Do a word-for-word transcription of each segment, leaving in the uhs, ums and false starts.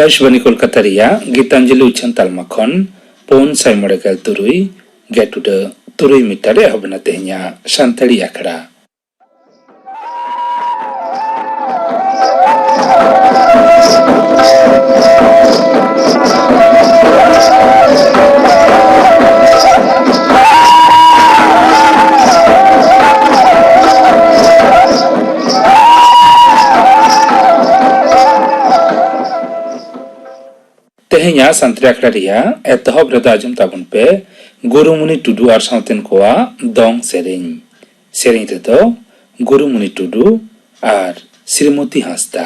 ᱟᱠᱟᱥᱵᱟᱱᱤ ᱠᱳᱞᱠᱟᱛᱟ ᱨᱮᱭᱟᱜ ᱜᱤᱛᱟᱧᱡᱚᱞᱤ ᱩᱪᱷᱟᱹᱱ ᱛᱟᱞᱢᱟ ᱠᱷᱚᱱ ᱯᱩᱱ ᱥᱟᱭ ᱢᱚᱬᱮ ᱜᱮᱞ ᱛᱩᱨᱩᱭ ᱜᱮᱴ ᱩᱰᱟᱹ ᱛᱩᱨᱩᱭ ᱢᱤᱴᱟᱨ ᱨᱮ ᱮᱦᱚᱵ ᱮᱱᱟ ᱛᱮᱦᱮᱧᱟᱜ ᱥᱟᱱᱛᱟᱲᱤ ᱟᱠᱷᱲᱟ᱾ ᱛᱮᱦᱮᱧᱟᱜ ᱥᱟᱱᱛᱟᱲᱤ ᱟᱠᱷᱲᱟ ᱨᱮᱭᱟᱜ ᱮᱛᱚᱦᱚᱵ ᱨᱮᱫᱚ ᱟᱸᱡᱚᱢ ᱛᱟᱵᱚᱱ ᱯᱮ ᱜᱩᱨᱩᱢᱩᱱᱤ ᱴᱩᱰᱩ ᱟᱨ ᱥᱟᱶᱛᱮᱱ ᱠᱚᱣᱟᱜ ᱫᱚᱝ ᱥᱮᱨᱮᱧ᱾ ᱥᱮᱨᱮᱧ ᱨᱮᱫᱚ ᱜᱩᱨᱩᱢᱩᱱᱤ ᱴᱩᱰᱩ ᱟᱨ ᱥᱨᱤᱢᱚᱛᱤ ᱦᱟᱸᱥᱫᱟ᱾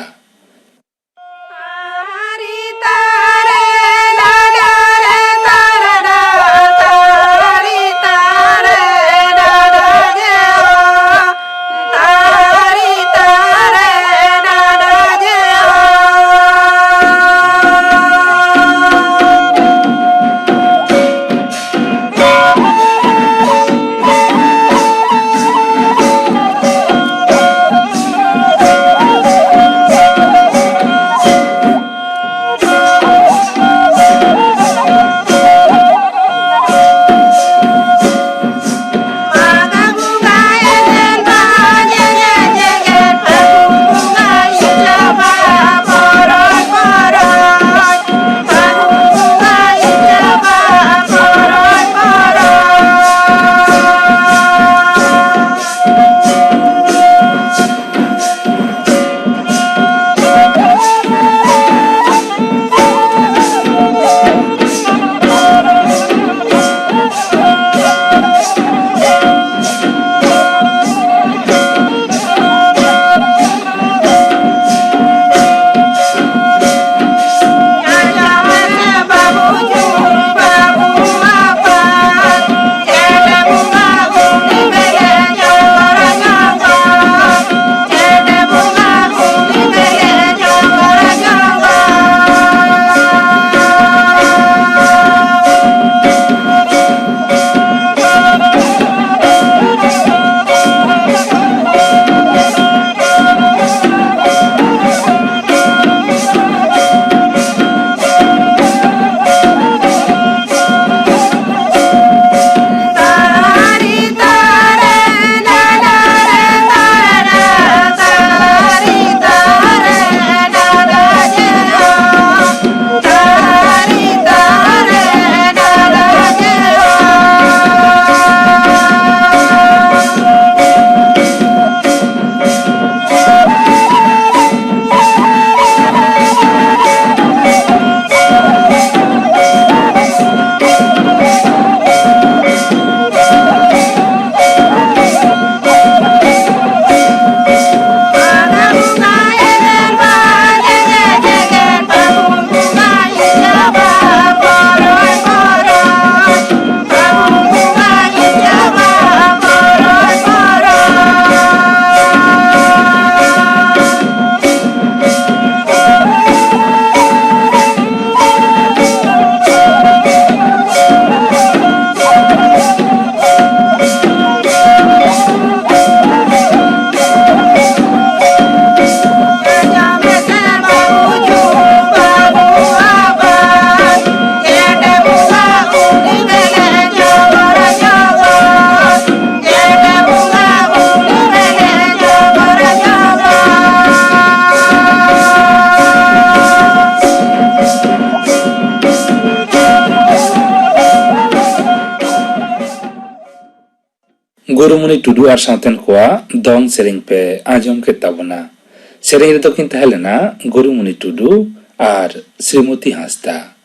ᱜᱩᱨᱩᱢᱩᱱᱤ ᱴᱩᱰᱩ ᱟᱨ ᱥᱟᱶᱛᱮᱱ ᱠᱚᱣᱟᱜ ᱫᱚᱝ ᱥᱮᱨᱮᱧ ᱯᱮ ᱟᱸᱡᱚᱢ ᱠᱮᱫ ᱛᱟᱵᱚᱱᱟ᱾ ᱥᱮᱨᱮᱧ ᱨᱮᱫᱚ ᱠᱤᱱ ᱛᱟᱦᱮᱸ ᱞᱮᱱᱟ ᱜᱩᱨᱩᱢᱩᱱᱤ ᱴᱩᱰᱩ ᱟᱨ ᱥᱨᱤᱢᱚᱛᱤ ᱦᱟᱸᱥᱫᱟ᱾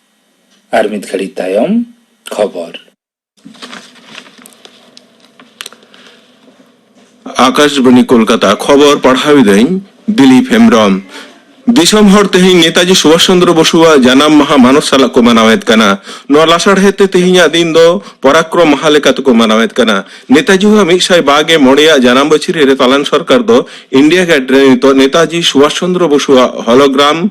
ᱟᱨ ᱢᱤᱫ ᱜᱷᱟᱹᱲᱤᱡ ᱛᱟᱭᱚᱢ ᱠᱷᱚᱵᱚᱨ᱾ ᱟᱠᱟᱥᱵᱟᱬᱤ ᱠᱳᱞᱠᱟᱛᱟ, ᱠᱷᱚᱵᱚᱨ ᱯᱟᱲᱦᱟᱣ ᱮᱫᱟᱹᱧ ᱫᱤᱞᱤᱯ ᱦᱮᱢᱵᱽᱨᱚᱢ᱾ ᱫᱤᱥᱚᱢ ᱦᱚᱲ ᱛᱮᱦᱮᱧ ᱱᱮᱛᱟᱡᱤ ᱥᱩᱵᱷᱟᱥ ᱪᱚᱱᱫᱽᱨᱚ ᱵᱚᱥᱩᱣᱟᱜ ᱡᱟᱱᱟᱢ ᱢᱟᱦᱟ ᱢᱟᱱᱚᱛ ᱥᱟᱞᱟᱜ ᱠᱚ ᱢᱟᱱᱟᱣᱮᱫ ᱠᱟᱱᱟ᱾ ᱱᱚᱣᱟ ᱞᱟᱥᱟᱲᱦᱮᱫ ᱛᱮ ᱛᱮᱦᱮᱧᱟᱜ ᱫᱤᱱ ᱫᱚ ᱯᱚᱨᱟᱠᱨᱚᱢ ᱢᱟᱦᱟ ᱞᱮᱠᱟ ᱛᱮᱠᱚ ᱢᱟᱱᱟᱣᱮᱫ ᱠᱟᱱᱟ᱾ ᱱᱮᱛᱟᱡᱤᱣᱟᱜ ᱢᱤᱫ ᱥᱟᱭ ᱵᱟᱜᱮ ᱢᱚᱬᱮᱭᱟᱜ ᱡᱟᱱᱟᱢ ᱵᱟᱹᱪᱷᱤᱨ ᱨᱮ ᱛᱟᱞᱟᱱ ᱥᱚᱨᱠᱟᱨ ᱫᱚ ᱤᱱᱰᱤᱭᱟ ᱜᱮᱴ ᱨᱮ ᱱᱤᱛᱚᱜ ᱱᱮᱛᱟᱡᱤ ᱥᱩᱵᱷᱟᱥ ᱪᱚᱱᱫᱽᱨᱚ ᱵᱚᱥᱩᱣᱟᱜ ᱦᱚᱞᱳᱜᱨᱟᱢ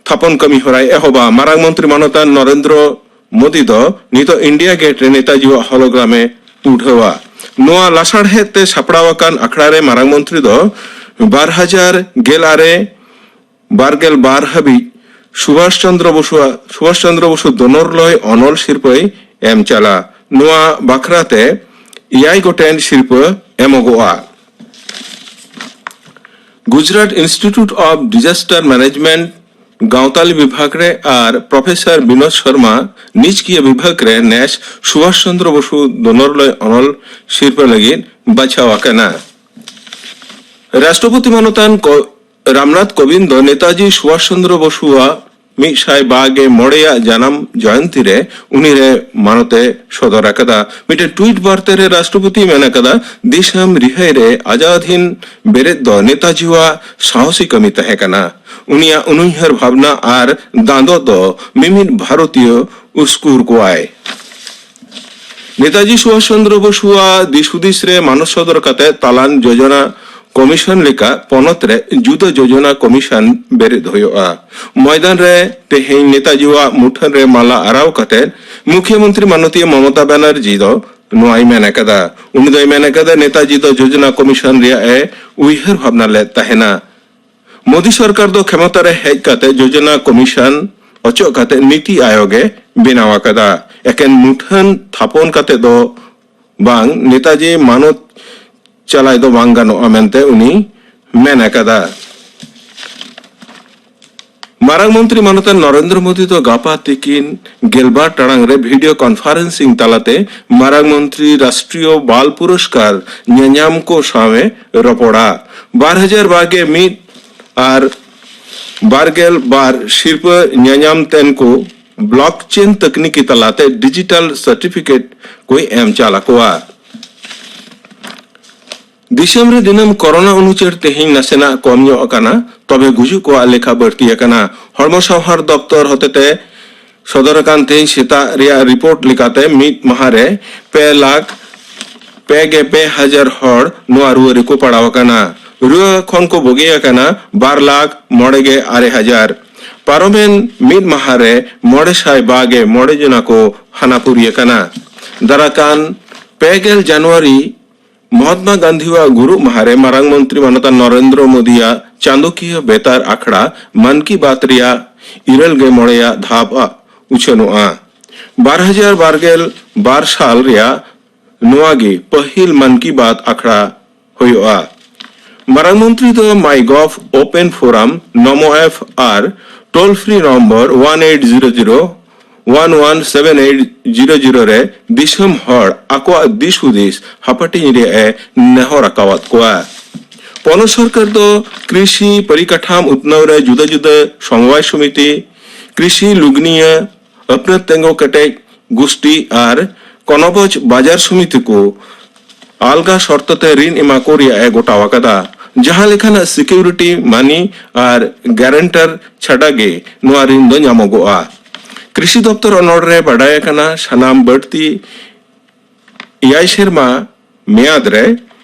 ᱛᱷᱟᱯᱚᱱ ᱠᱟᱹᱢᱤ ᱦᱚᱨᱟᱭ ᱮᱦᱚᱵᱟ᱾ ᱢᱟᱨᱟᱝ ᱢᱚᱱᱛᱨᱤ ᱢᱟᱱᱚᱛᱟᱱ ᱱᱚᱨᱮᱱᱫᱨᱚ ᱢᱳᱫᱤ ᱫᱚ ᱱᱤᱛᱚᱜ ᱤᱱᱰᱤᱭᱟ ᱜᱮᱴ ᱨᱮ ᱱᱮᱛᱟᱡᱤᱣᱟᱜ ᱦᱚᱞᱳᱜᱨᱟᱢ ᱮ ᱩᱰᱷᱟᱹᱣᱟ᱾ ᱱᱚᱣᱟ ᱞᱟᱥᱟᱲᱦᱮᱫ ᱛᱮ ᱥᱟᱯᱲᱟᱣ ᱟᱠᱟᱱ ᱟᱠᱷᱲᱟ ᱨᱮ ᱢᱟᱨᱟᱝ ᱢᱚᱱᱛᱨᱤ ᱫᱚ ᱵᱟᱨ ᱦᱟᱡᱟᱨ ᱜᱮᱞ ᱟᱨᱮ ᱵᱟᱨᱜᱮᱞ ᱵᱟᱨ ᱦᱟᱹᱵᱤᱡ ᱥᱩᱵᱷᱟᱥ ᱪᱚᱱᱫᱽᱨᱚ ᱵᱚᱥᱩᱣᱟᱜ, ᱥᱩᱵᱷᱟᱥ ᱪᱚᱱᱫᱽᱨᱚ ᱵᱚᱥᱩ ᱫᱚᱱᱚᱨᱞᱚᱭ ᱚᱱᱚᱞ ᱥᱤᱨᱯᱟᱹᱭ ᱮᱢ ᱪᱟᱞᱟ᱾ ᱱᱚᱣᱟ ᱵᱟᱠᱷᱨᱟ ᱛᱮ ᱮᱭᱟᱭ ᱜᱚᱴᱮᱱ ᱥᱤᱨᱯᱟᱹ ᱮᱢᱚᱜᱚᱜᱼᱟ᱾ ᱜᱩᱡᱽᱨᱟᱴ ᱤᱱᱥᱴᱤᱴᱤᱭᱩᱴ ᱚᱯᱷ ᱰᱤᱡᱟᱥᱴᱟᱨ ᱢᱮᱱᱮᱡᱽᱢᱮᱱᱴ ᱜᱟᱶᱛᱟᱞᱤ ᱵᱤᱵᱷᱟᱜᱽ ᱨᱮ ᱟᱨ ᱯᱨᱚᱯᱷᱮᱥᱚᱨ ᱵᱤᱱᱳᱫ ᱥᱚᱨᱢᱟ ᱱᱤᱪᱠᱤᱭᱟᱹ ᱵᱤᱵᱷᱟᱜᱽ ᱨᱮ ᱱᱮᱥ ᱥᱩᱵᱷᱟᱥ ᱪᱚᱱᱫᱽᱨᱚ ᱵᱚᱥᱩ ᱫᱚᱱᱚᱨᱞᱚᱭ ᱚᱱᱚᱞ ᱥᱤᱨᱯᱟᱹ ᱞᱟᱹᱜᱤᱫ ᱵᱟᱪᱷᱟᱣ ᱟᱠᱟᱱᱟ᱾ ᱨᱟᱥᱴᱨᱚᱯᱚᱛᱤ ᱢᱟᱱᱚᱛᱟᱱ ᱠᱚ-, ᱨᱟᱢᱱᱟᱛᱷ ᱠᱳᱵᱤᱱᱫ ᱫᱚ ᱱᱮᱛᱟᱡᱤ ᱥᱩᱵᱷᱟᱥ ᱪᱚᱱᱫᱽᱨᱚ ᱵᱚᱥᱩᱣᱟᱜ ᱢᱤᱫ ᱥᱟᱭ ᱵᱟᱜᱮ ᱢᱚᱬᱮᱭᱟᱜ ᱡᱟᱱᱟᱢ ᱡᱚᱭᱚᱱᱛᱤ ᱨᱮ ᱩᱱᱤ ᱨᱮ ᱢᱟᱱᱚᱛ ᱮ ᱥᱚᱫᱚᱨ ᱟᱠᱟᱫᱟ᱾ ᱢᱤᱫᱴᱮᱱ ᱴᱩᱭᱤᱴ ᱵᱟᱨᱛᱟ ᱨᱮ ᱨᱟᱥᱴᱨᱚᱯᱚᱛᱤᱭ ᱢᱮᱱ ᱟᱠᱟᱫᱟ, "ᱫᱤᱥᱚᱢ ᱨᱤᱦᱟᱹᱭ ᱨᱮ ᱟᱡᱟᱫ ᱦᱤᱱᱫ ᱵᱮᱨᱮᱫ ᱫᱚ ᱱᱮᱛᱟᱡᱤᱣᱟᱜ ᱥᱟᱦᱚᱥᱤ ᱠᱟᱹᱢᱤ ᱛᱟᱦᱮᱸ ᱠᱟᱱᱟ᱾ ᱩᱱᱤᱭᱟᱜ ᱩᱱᱩᱭᱦᱟᱹᱨ ᱵᱷᱟᱵᱽᱱᱟ ᱟᱨ ᱫᱟᱸᱫᱚᱜ ᱫᱚ ᱢᱤᱢᱤᱫ ᱵᱷᱟᱨᱚᱛᱤᱭᱚ ᱩᱥᱠᱩᱨ ᱠᱚᱣᱟᱭ᱾" ᱱᱮᱛᱟᱡᱤ ᱥᱩᱵᱷᱟᱥ ᱪᱚᱱᱫᱽᱨᱚ ᱵᱚᱥᱩᱣᱟᱜ ᱫᱤᱥ ᱦᱩᱫᱤᱥ ᱨᱮ ᱢᱟᱱᱚᱛ ᱥᱚᱫᱚᱨ ᱠᱟᱛᱮ ᱛᱟᱞᱟᱱ ᱡᱳᱡᱚᱱᱟ ᱠᱚᱢᱤᱥᱚᱱ ᱞᱮᱠᱟ ᱯᱚᱱᱚᱛ ᱨᱮ ᱡᱩᱫᱟᱹ ᱡᱳᱡᱚᱱᱟ ᱠᱚᱢᱤᱥᱚᱱ ᱵᱮᱨᱮᱫ ᱦᱩᱭᱩᱜᱼᱟ᱾ ᱢᱚᱭᱫᱟᱱ ᱨᱮ ᱛᱮᱦᱮᱧ ᱱᱮᱛᱟᱡᱤᱣᱟᱜ ᱢᱩᱴᱷᱟᱹᱱ ᱨᱮ ᱢᱟᱞᱟ ᱟᱨᱟᱣ ᱠᱟᱛᱮ ᱢᱩᱠᱷᱭᱚᱢᱚᱱᱛᱨᱤ ᱢᱟᱱᱚᱛᱤᱭᱟᱹ ᱢᱚᱢᱚᱛᱟ ᱵᱟᱱᱟᱨᱡᱤ ᱫᱚ ᱱᱚᱣᱟᱭ ᱢᱮᱱ ᱟᱠᱟᱫᱟ᱾ ᱩᱱᱤ ᱫᱚᱭ ᱢᱮᱱ ᱟᱠᱟᱫᱟ, ᱱᱮᱛᱟᱡᱤ ᱫᱚ ᱡᱳᱡᱚᱱᱟ ᱠᱚᱢᱤᱥᱚᱱ ᱨᱮᱭᱟᱜ ᱮ ᱩᱭᱦᱟᱹᱨ ᱵᱷᱟᱵᱽᱱᱟ ᱞᱮᱫ ᱛᱟᱦᱮᱱᱟ᱾ ᱢᱳᱫᱤ ᱥᱚᱨᱠᱟᱨ ᱫᱚ ᱠᱷᱮᱢᱚᱛᱟ ᱨᱮ ᱦᱮᱡ ᱠᱟᱛᱮ ᱡᱳᱡᱚᱱᱟ ᱠᱚᱢᱤᱥᱚᱱ ᱚᱪᱚᱜ ᱠᱟᱛᱮ ᱱᱤᱛᱤ ᱟᱭᱳᱜᱽ ᱮ ᱵᱮᱱᱟᱣ ᱟᱠᱟᱫᱟ᱾ ᱮᱠᱮᱱ ᱢᱩᱴᱷᱟᱹᱱ ᱛᱷᱟᱯᱚᱱ ᱠᱟᱛᱮ ᱫᱚ ᱵᱟᱝ, ᱱᱮᱛᱟᱡᱤ ᱢᱟᱱᱚᱛ ᱪᱟᱞᱟᱭ ᱫᱚ ᱵᱟᱝ ᱜᱟᱱᱚᱜᱼᱟ ᱢᱮᱱᱛᱮ ᱩᱱᱤ ᱢᱮᱱ ᱟᱠᱟᱫᱟ᱾ ᱢᱟᱨᱟᱝ ᱢᱚᱱᱛᱨᱤ ᱢᱟᱱᱚᱛᱟᱱ ᱱᱚᱨᱮᱱᱫᱨᱚ ᱢᱳᱫᱤ ᱫᱚ ᱜᱟᱯᱟ ᱛᱤᱠᱤᱱ ᱜᱮᱞᱵᱟᱨ ᱴᱟᱲᱟᱝ ᱨᱮ ᱵᱷᱤᱰᱤᱭᱳ ᱠᱚᱱᱯᱷᱟᱨᱮᱱᱥᱤᱝ ᱛᱟᱞᱟᱛᱮ ᱢᱟᱨᱟᱝ ᱢᱚᱱᱛᱨᱤ ᱨᱟᱥᱴᱨᱤᱭᱚ ᱵᱟᱞ ᱯᱩᱨᱚᱥᱠᱟᱨ ᱧᱟᱧᱟᱢ ᱠᱚ ᱥᱟᱶ ᱮ ᱨᱚᱯᱚᱲᱟ᱾ ᱵᱟᱨ ᱦᱟᱡᱟᱨ ᱵᱟᱨ ᱜᱮᱞ ᱢᱤᱫ ᱟᱨ ᱵᱟᱨ ᱜᱮᱞ ᱵᱟᱨ ᱥᱤᱨᱯᱟᱹ ᱧᱟᱧᱟᱢ ᱛᱮᱱ ᱠᱚ ᱵᱞᱚᱠ ᱪᱮᱱ ᱛᱟᱹᱠᱱᱤᱠᱤ ᱛᱟᱞᱟᱛᱮ ᱰᱤᱡᱤᱴᱟᱞ ᱥᱟᱨᱴᱤᱯᱷᱤᱠᱮᱴ ᱠᱚᱭ ᱮᱢ ᱪᱟᱞ ᱟᱠᱚᱣᱟ᱾ ᱫᱤᱥᱚᱢ ᱨᱮ ᱫᱤᱱᱟᱹᱢ ᱠᱚᱨᱳᱱᱟ ᱩᱱᱩᱪᱟᱹᱨ ᱛᱮᱦᱮᱧ ᱱᱟᱥᱮᱱᱟᱜ ᱠᱚᱢ ᱧᱚᱜ ᱟᱠᱟᱱᱟ, ᱛᱚᱵᱮ ᱜᱩᱡᱩᱜ ᱠᱚᱣᱟᱜ ᱞᱮᱠᱷᱟ ᱵᱟᱹᱲᱛᱤ ᱟᱠᱟᱱᱟ᱾ ᱦᱚᱲᱢᱚ ᱥᱟᱶᱦᱟᱨ ᱫᱚᱯᱛᱚᱨ ᱦᱚᱛᱮᱛᱮ ᱥᱚᱫᱚᱨ ᱟᱠᱟᱱ ᱛᱮᱦᱮᱧ ᱥᱮᱛᱟᱜ ᱨᱮᱭᱟᱜ ᱨᱤᱯᱳᱨᱴ ᱞᱮᱠᱟᱛᱮ ᱢᱤᱫ ᱢᱟᱦᱟ ᱨᱮ ᱯᱮ ᱞᱟᱠᱷ ᱯᱮ ᱜᱮ ᱯᱮ ᱦᱟᱡᱟᱨ ᱦᱚᱲ ᱱᱚᱣᱟ ᱨᱩᱣᱟᱹ ᱨᱮᱠᱚ ᱯᱟᱲᱟᱣ ᱟᱠᱟᱱᱟ᱾ ᱨᱩᱣᱟᱹ ᱠᱷᱚᱱ ᱠᱚ ᱵᱩᱜᱤ ᱟᱠᱟᱱᱟ ᱵᱟᱨ ᱞᱟᱠᱷ ᱢᱚᱬᱮ ᱜᱮ ᱟᱨᱮ ᱦᱟᱡᱟᱨ᱾ ᱯᱟᱨᱚᱢᱮᱱ ᱢᱤᱫ ᱢᱟᱦᱟ ᱨᱮ ᱢᱚᱬᱮ ᱥᱟᱭ ᱵᱟᱜᱮ ᱢᱚᱬᱮ ᱡᱚᱱᱟ ᱠᱚ ᱦᱟᱱᱟᱯᱩᱨᱤ ᱟᱠᱟᱱᱟ᱾ ᱫᱟᱨᱟᱠᱟᱱ ᱯᱮ ᱜᱮᱞ ᱡᱟᱱᱩᱣᱟᱨᱤ ᱢᱚᱦᱟᱛᱢᱟ ᱜᱟᱱᱫᱷᱤᱣᱟᱜ ᱜᱩᱨᱩᱜ ᱢᱟᱦᱟ ᱨᱮ ᱢᱟᱨᱟᱝ ᱢᱚᱱᱛᱨᱤ ᱢᱟᱱᱚᱛᱟᱱ ᱱᱚᱨᱮᱱᱫᱨᱚ ᱢᱳᱫᱤᱭᱟᱜ ᱪᱟᱸᱫᱚᱠᱤᱭᱟᱹ ᱵᱮᱛᱟᱨ ᱟᱠᱷᱲᱟ ᱢᱟᱱ ᱠᱤ ᱵᱟᱛ ᱨᱮᱭᱟᱜ ᱤᱨᱟᱹᱞ ᱜᱮ ᱢᱚᱬᱮᱭᱟᱜ ᱫᱷᱟᱯ ᱟᱜ ᱩᱪᱷᱟᱹᱱᱚᱜᱼᱟ᱾ ᱵᱟᱨ ᱦᱟᱡᱟᱨ ᱵᱟᱨ ᱜᱮᱞ ᱵᱟᱨ ᱥᱟᱞ ᱨᱮᱭᱟᱜ ᱱᱚᱣᱟ ᱜᱮ ᱯᱟᱹᱦᱤᱞ ᱢᱟᱱ ᱠᱤ ᱵᱟᱛ ᱟᱠᱷᱲᱟ ᱦᱩᱭᱩᱜᱼᱟ᱾ ᱢᱟᱨᱟᱝ ᱢᱚᱱᱛᱨᱤ ᱫᱚ MyGov open forum, Namo app ᱟᱨ toll free number one eight zero zero one one seven eight zero zero ᱨᱮ ᱫᱤᱥᱚᱢ ᱦᱚᱲ ᱟᱠᱚᱣᱟᱜ ᱫᱤᱥ ᱦᱩᱫᱤᱥ ᱦᱟᱯᱟᱴᱤᱧ ᱨᱮᱭᱟᱜ ᱮ ᱱᱮᱦᱚᱨ ᱟᱠᱟᱣᱟᱫ ᱠᱚᱣᱟ᱾ ᱯᱚᱱᱚᱛ ᱥᱚᱨᱠᱟᱨ ᱫᱚ ᱠᱨᱤᱥᱤ ᱯᱚᱨᱤᱠᱟᱴᱷᱟᱢ ᱩᱛᱱᱟᱹᱣ ᱨᱮ ᱡᱩᱫᱟᱹ ᱡᱩᱫᱟᱹ ᱥᱚᱢᱵᱟᱭ ᱥᱚᱢᱤᱛᱤ, ᱠᱨᱤᱥᱤ ᱞᱩᱜᱽᱱᱤᱭᱟᱹ, ᱟᱹᱯᱱᱟᱹᱛ ᱛᱮᱸᱜᱚ ᱠᱮᱴᱮᱡ ᱜᱩᱥᱴᱤ ᱟᱨ ᱠᱚᱱᱚᱵᱚᱡᱽ ᱵᱟᱡᱟᱨ ᱥᱚᱢᱤᱛᱤ ᱠᱚ ᱟᱞᱜᱟ ᱥᱚᱨᱛᱚ ᱛᱮ ᱨᱤᱱ ᱮᱢᱟ ᱠᱚ ᱨᱮᱭᱟᱜ ᱮ ᱜᱚᱴᱟᱣ ᱟᱠᱟᱫᱟ᱾ ᱡᱟᱦᱟᱸ ᱞᱮᱠᱟᱱᱟᱜ ᱥᱤᱠᱤᱭᱩᱨᱤᱴᱤ, ᱢᱟᱱᱤ ᱟᱨ ᱜᱟᱨᱮᱱᱴᱟᱨ ᱪᱷᱟᱰᱟ ᱜᱮ ᱱᱚᱣᱟ ᱨᱤᱱ ᱫᱚ ᱧᱟᱢᱚᱜᱚᱜᱼᱟ᱾ ᱠᱨᱤᱥᱤ ᱫᱚᱯᱛᱚᱨ ᱚᱱᱚᱲ ᱨᱮ ᱵᱟᱰᱟᱭ ᱟᱠᱟᱱᱟ, ᱥᱟᱱᱟᱢ ᱵᱟᱹᱲᱛᱤ ᱮᱭᱟᱭ ᱥᱮᱨᱢᱟ ᱢᱮᱭᱟᱫ ᱨᱮ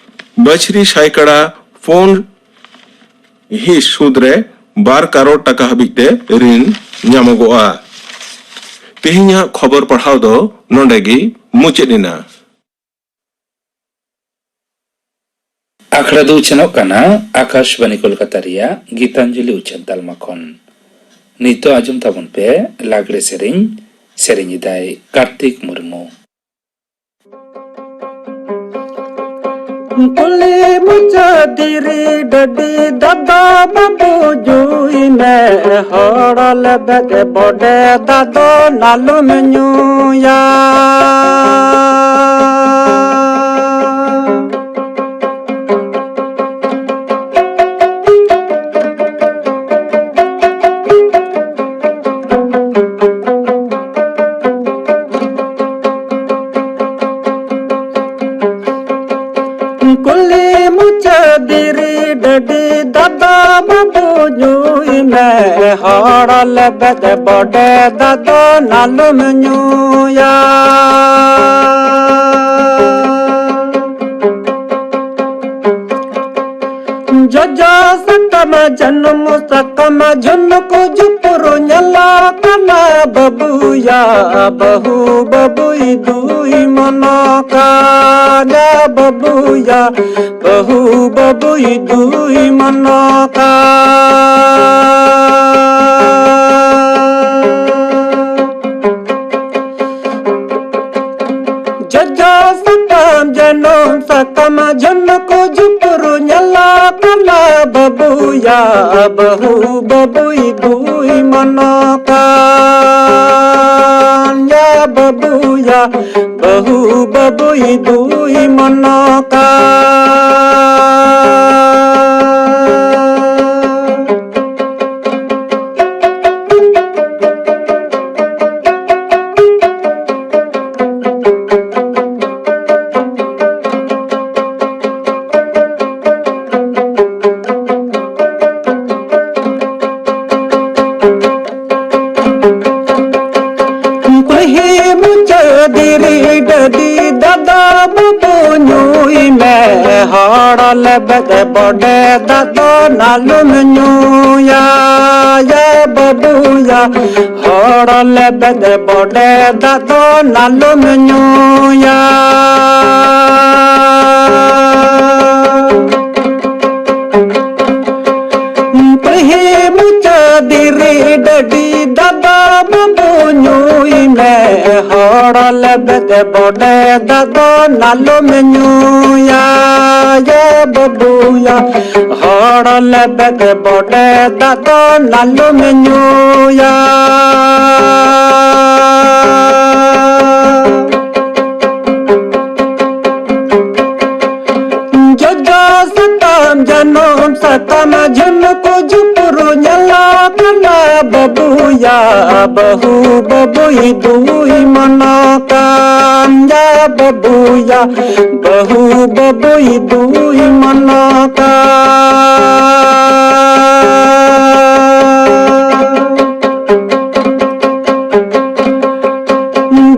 ᱵᱟᱹᱪᱷᱨᱤ ᱥᱟᱭᱠᱟᱲᱟ ᱯᱩᱱ ᱦᱤᱸᱥ ᱥᱩᱫ ᱨᱮ ᱵᱟᱨ ᱠᱟᱨᱳᱲ ᱴᱟᱠᱟ ᱦᱟᱹᱵᱤᱡ ᱛᱮ ᱨᱤᱱ ᱧᱟᱢᱚᱜᱚᱜᱼᱟ᱾ ᱛᱮᱦᱮᱧᱟᱜ ᱠᱷᱚᱵᱚᱨ ᱯᱟᱲᱦᱟᱣ ᱫᱚ ᱱᱚᱰᱮ ᱜᱮ ᱢᱩᱪᱟᱹᱫ ᱮᱱᱟ᱾ ᱟᱠᱷᱲᱟ ᱫᱚ ᱩᱪᱷᱟᱹᱱᱚᱜ ᱠᱟᱱᱟ ᱟᱠᱟᱥᱵᱟᱱᱤ ᱠᱳᱞᱠᱟᱛᱟ ᱨᱮᱭᱟᱜ ᱜᱤᱛᱟᱧᱡᱚᱞᱤ ᱩᱪᱷᱟᱹᱱ ᱛᱟᱞᱢᱟ ᱠᱷᱚᱱ᱾ ᱱᱤᱛᱚᱜ ᱟᱸᱡᱚᱢ ᱛᱟᱵᱚᱱ ᱯᱮ ᱞᱟᱜᱽᱲᱮ ᱥᱮᱨᱮᱧ᱾ ᱥᱮᱨᱮᱧ ᱮᱫᱟᱭ ᱠᱟᱨᱛᱤᱠ ᱢᱩᱨᱢᱩ᱾ ᱠᱩᱞᱦᱤ ᱢᱩᱪᱟᱹᱫ ᱫᱷᱤᱨᱤ ᱰᱟᱹᱰᱤ ᱫᱟᱫᱟ ᱵᱟᱹᱵᱩ ᱧᱩᱭ ᱢᱮ, ᱦᱚᱲ ᱞᱮᱵᱮᱫ ᱵᱚᱰᱮ ᱫᱟᱫᱚ ᱱᱟᱞᱚᱢ ᱧᱩᱭᱟ᱾ ᱠᱩᱞᱦᱤ ᱢᱩᱪᱟᱹᱫ ᱫᱷᱤᱨᱤ ᱰᱟᱹᱰᱤ ᱫᱟᱫᱟ ᱵᱟᱹᱵᱩ ᱧᱩᱭ ᱢᱮ, ᱦᱚᱲ ᱞᱮᱵᱮᱫ ᱵᱚᱰᱮ ᱫᱟᱫᱚ ᱱᱟᱞᱚᱢ ᱧᱩᱭᱟ᱾ ᱡᱚᱡᱚ ᱥᱟᱠᱟᱢ ᱡᱟᱹᱱᱩᱢ ᱥᱟᱠᱟᱢ ᱡᱷᱩᱱᱠᱩ ᱡᱷᱩᱯᱩᱨ ᱧᱮᱞᱚᱜ ᱠᱟᱱᱟ ᱵᱟᱹᱵᱩᱭᱟ, ᱵᱟᱹᱦᱩ ᱵᱟᱹᱵᱩᱭ ᱫᱩᱭ ᱢᱚᱱᱚ ᱠᱟᱱᱟ ᱵᱟᱹᱵᱩᱭᱟ, ᱵᱟᱹᱦᱩ ᱵᱟᱹᱵᱩᱭ ᱫᱩᱭ ᱢᱚᱱᱚ ᱠᱟᱱᱟ᱾ ᱡᱚᱡᱚ ᱥᱟᱠᱟᱢ ᱡᱟᱹᱱᱩᱢ ᱥᱟᱠᱟᱢ ᱡᱷᱩᱱᱠᱩ ᱡᱷᱩᱯᱩᱨ ᱧᱮᱞᱚᱜ ᱠᱟᱱᱟ ᱵᱟᱹᱵᱩᱭᱟ, ᱵᱟᱹᱦᱩ ᱵᱟᱹᱵᱩᱭ ᱫᱩᱭ ᱢᱚᱱᱚ ᱠᱟᱱᱟ ᱵᱟᱹᱵᱩᱭᱟ, ᱵᱟᱹᱦᱩ ᱵᱟᱹᱵᱩᱭ ᱫᱩᱭ ᱢᱚᱱᱚ ᱠᱟᱱᱟ᱾ ᱠᱩᱞᱦᱤ ᱢᱩᱪᱟᱹᱫ ᱫᱷᱤᱨᱤ ᱰᱟᱹᱰᱤ ᱫᱟᱫᱟ ᱵᱟᱹᱵᱩ ᱧᱩᱭ ᱢᱮ, ᱦᱚᱲ ᱞᱮᱵᱮᱫ ᱵᱚᱰᱮ ᱫᱟᱫᱚ ᱱᱟᱞᱚᱢ ᱧᱩᱭᱟ, ᱭᱟ ᱵᱟᱹᱵᱩᱭᱟ, ᱦᱚᱲ ᱞᱮᱵᱮᱫ ᱵᱚᱰᱮ ᱫᱟᱫᱚ ᱱᱟᱞᱚᱢ ᱧᱩᱭᱟ᱾ ᱯᱟᱹᱦᱤ ᱢᱩᱪᱟᱹᱫ ᱫᱷᱤᱨᱤ ᱰᱟᱹᱰᱤ ᱫᱟᱫᱟ ᱵᱟᱹᱵᱩ ᱧᱩᱭ ᱢᱮ, ᱦᱚᱲ ᱞᱮᱵᱮᱫ ᱵᱚᱰᱮ ᱫᱟᱜ ᱫᱚ ᱱᱟᱞᱚᱢ ᱧᱩᱭᱟ, ᱭᱟ ᱵᱟᱹᱵᱩᱭᱟ᱾ ᱦᱚᱲ ᱞᱮᱵᱮᱫ ᱵᱚᱰᱮ ᱫᱟᱜ ᱫᱚ ᱱᱟᱞᱚᱢ ᱧᱩᱭᱟ᱾ ᱡᱚᱡᱚ ᱥᱟᱠᱟᱢ, ᱡᱟᱹᱱᱩᱢ ᱥᱟᱠᱟᱢ, ᱡᱷᱩᱱᱠᱩ ᱡᱷᱩᱯᱨᱩ ᱧᱮᱞᱚᱜ ᱠᱟᱱᱟ ᱵᱟᱹᱵᱩᱭᱟ, ᱵᱟᱹᱦᱩ ᱵᱟᱹᱵᱩᱭ ᱫᱩᱭ ᱢᱚᱱᱚ ᱠᱟᱱ, ᱭᱟ ᱵᱟᱹᱵᱩᱭᱟ, ᱵᱟᱹᱦᱩ ᱵᱟᱹᱵᱩᱭ ᱫᱩᱭ ᱢᱚᱱᱚ ᱠᱟᱱ᱾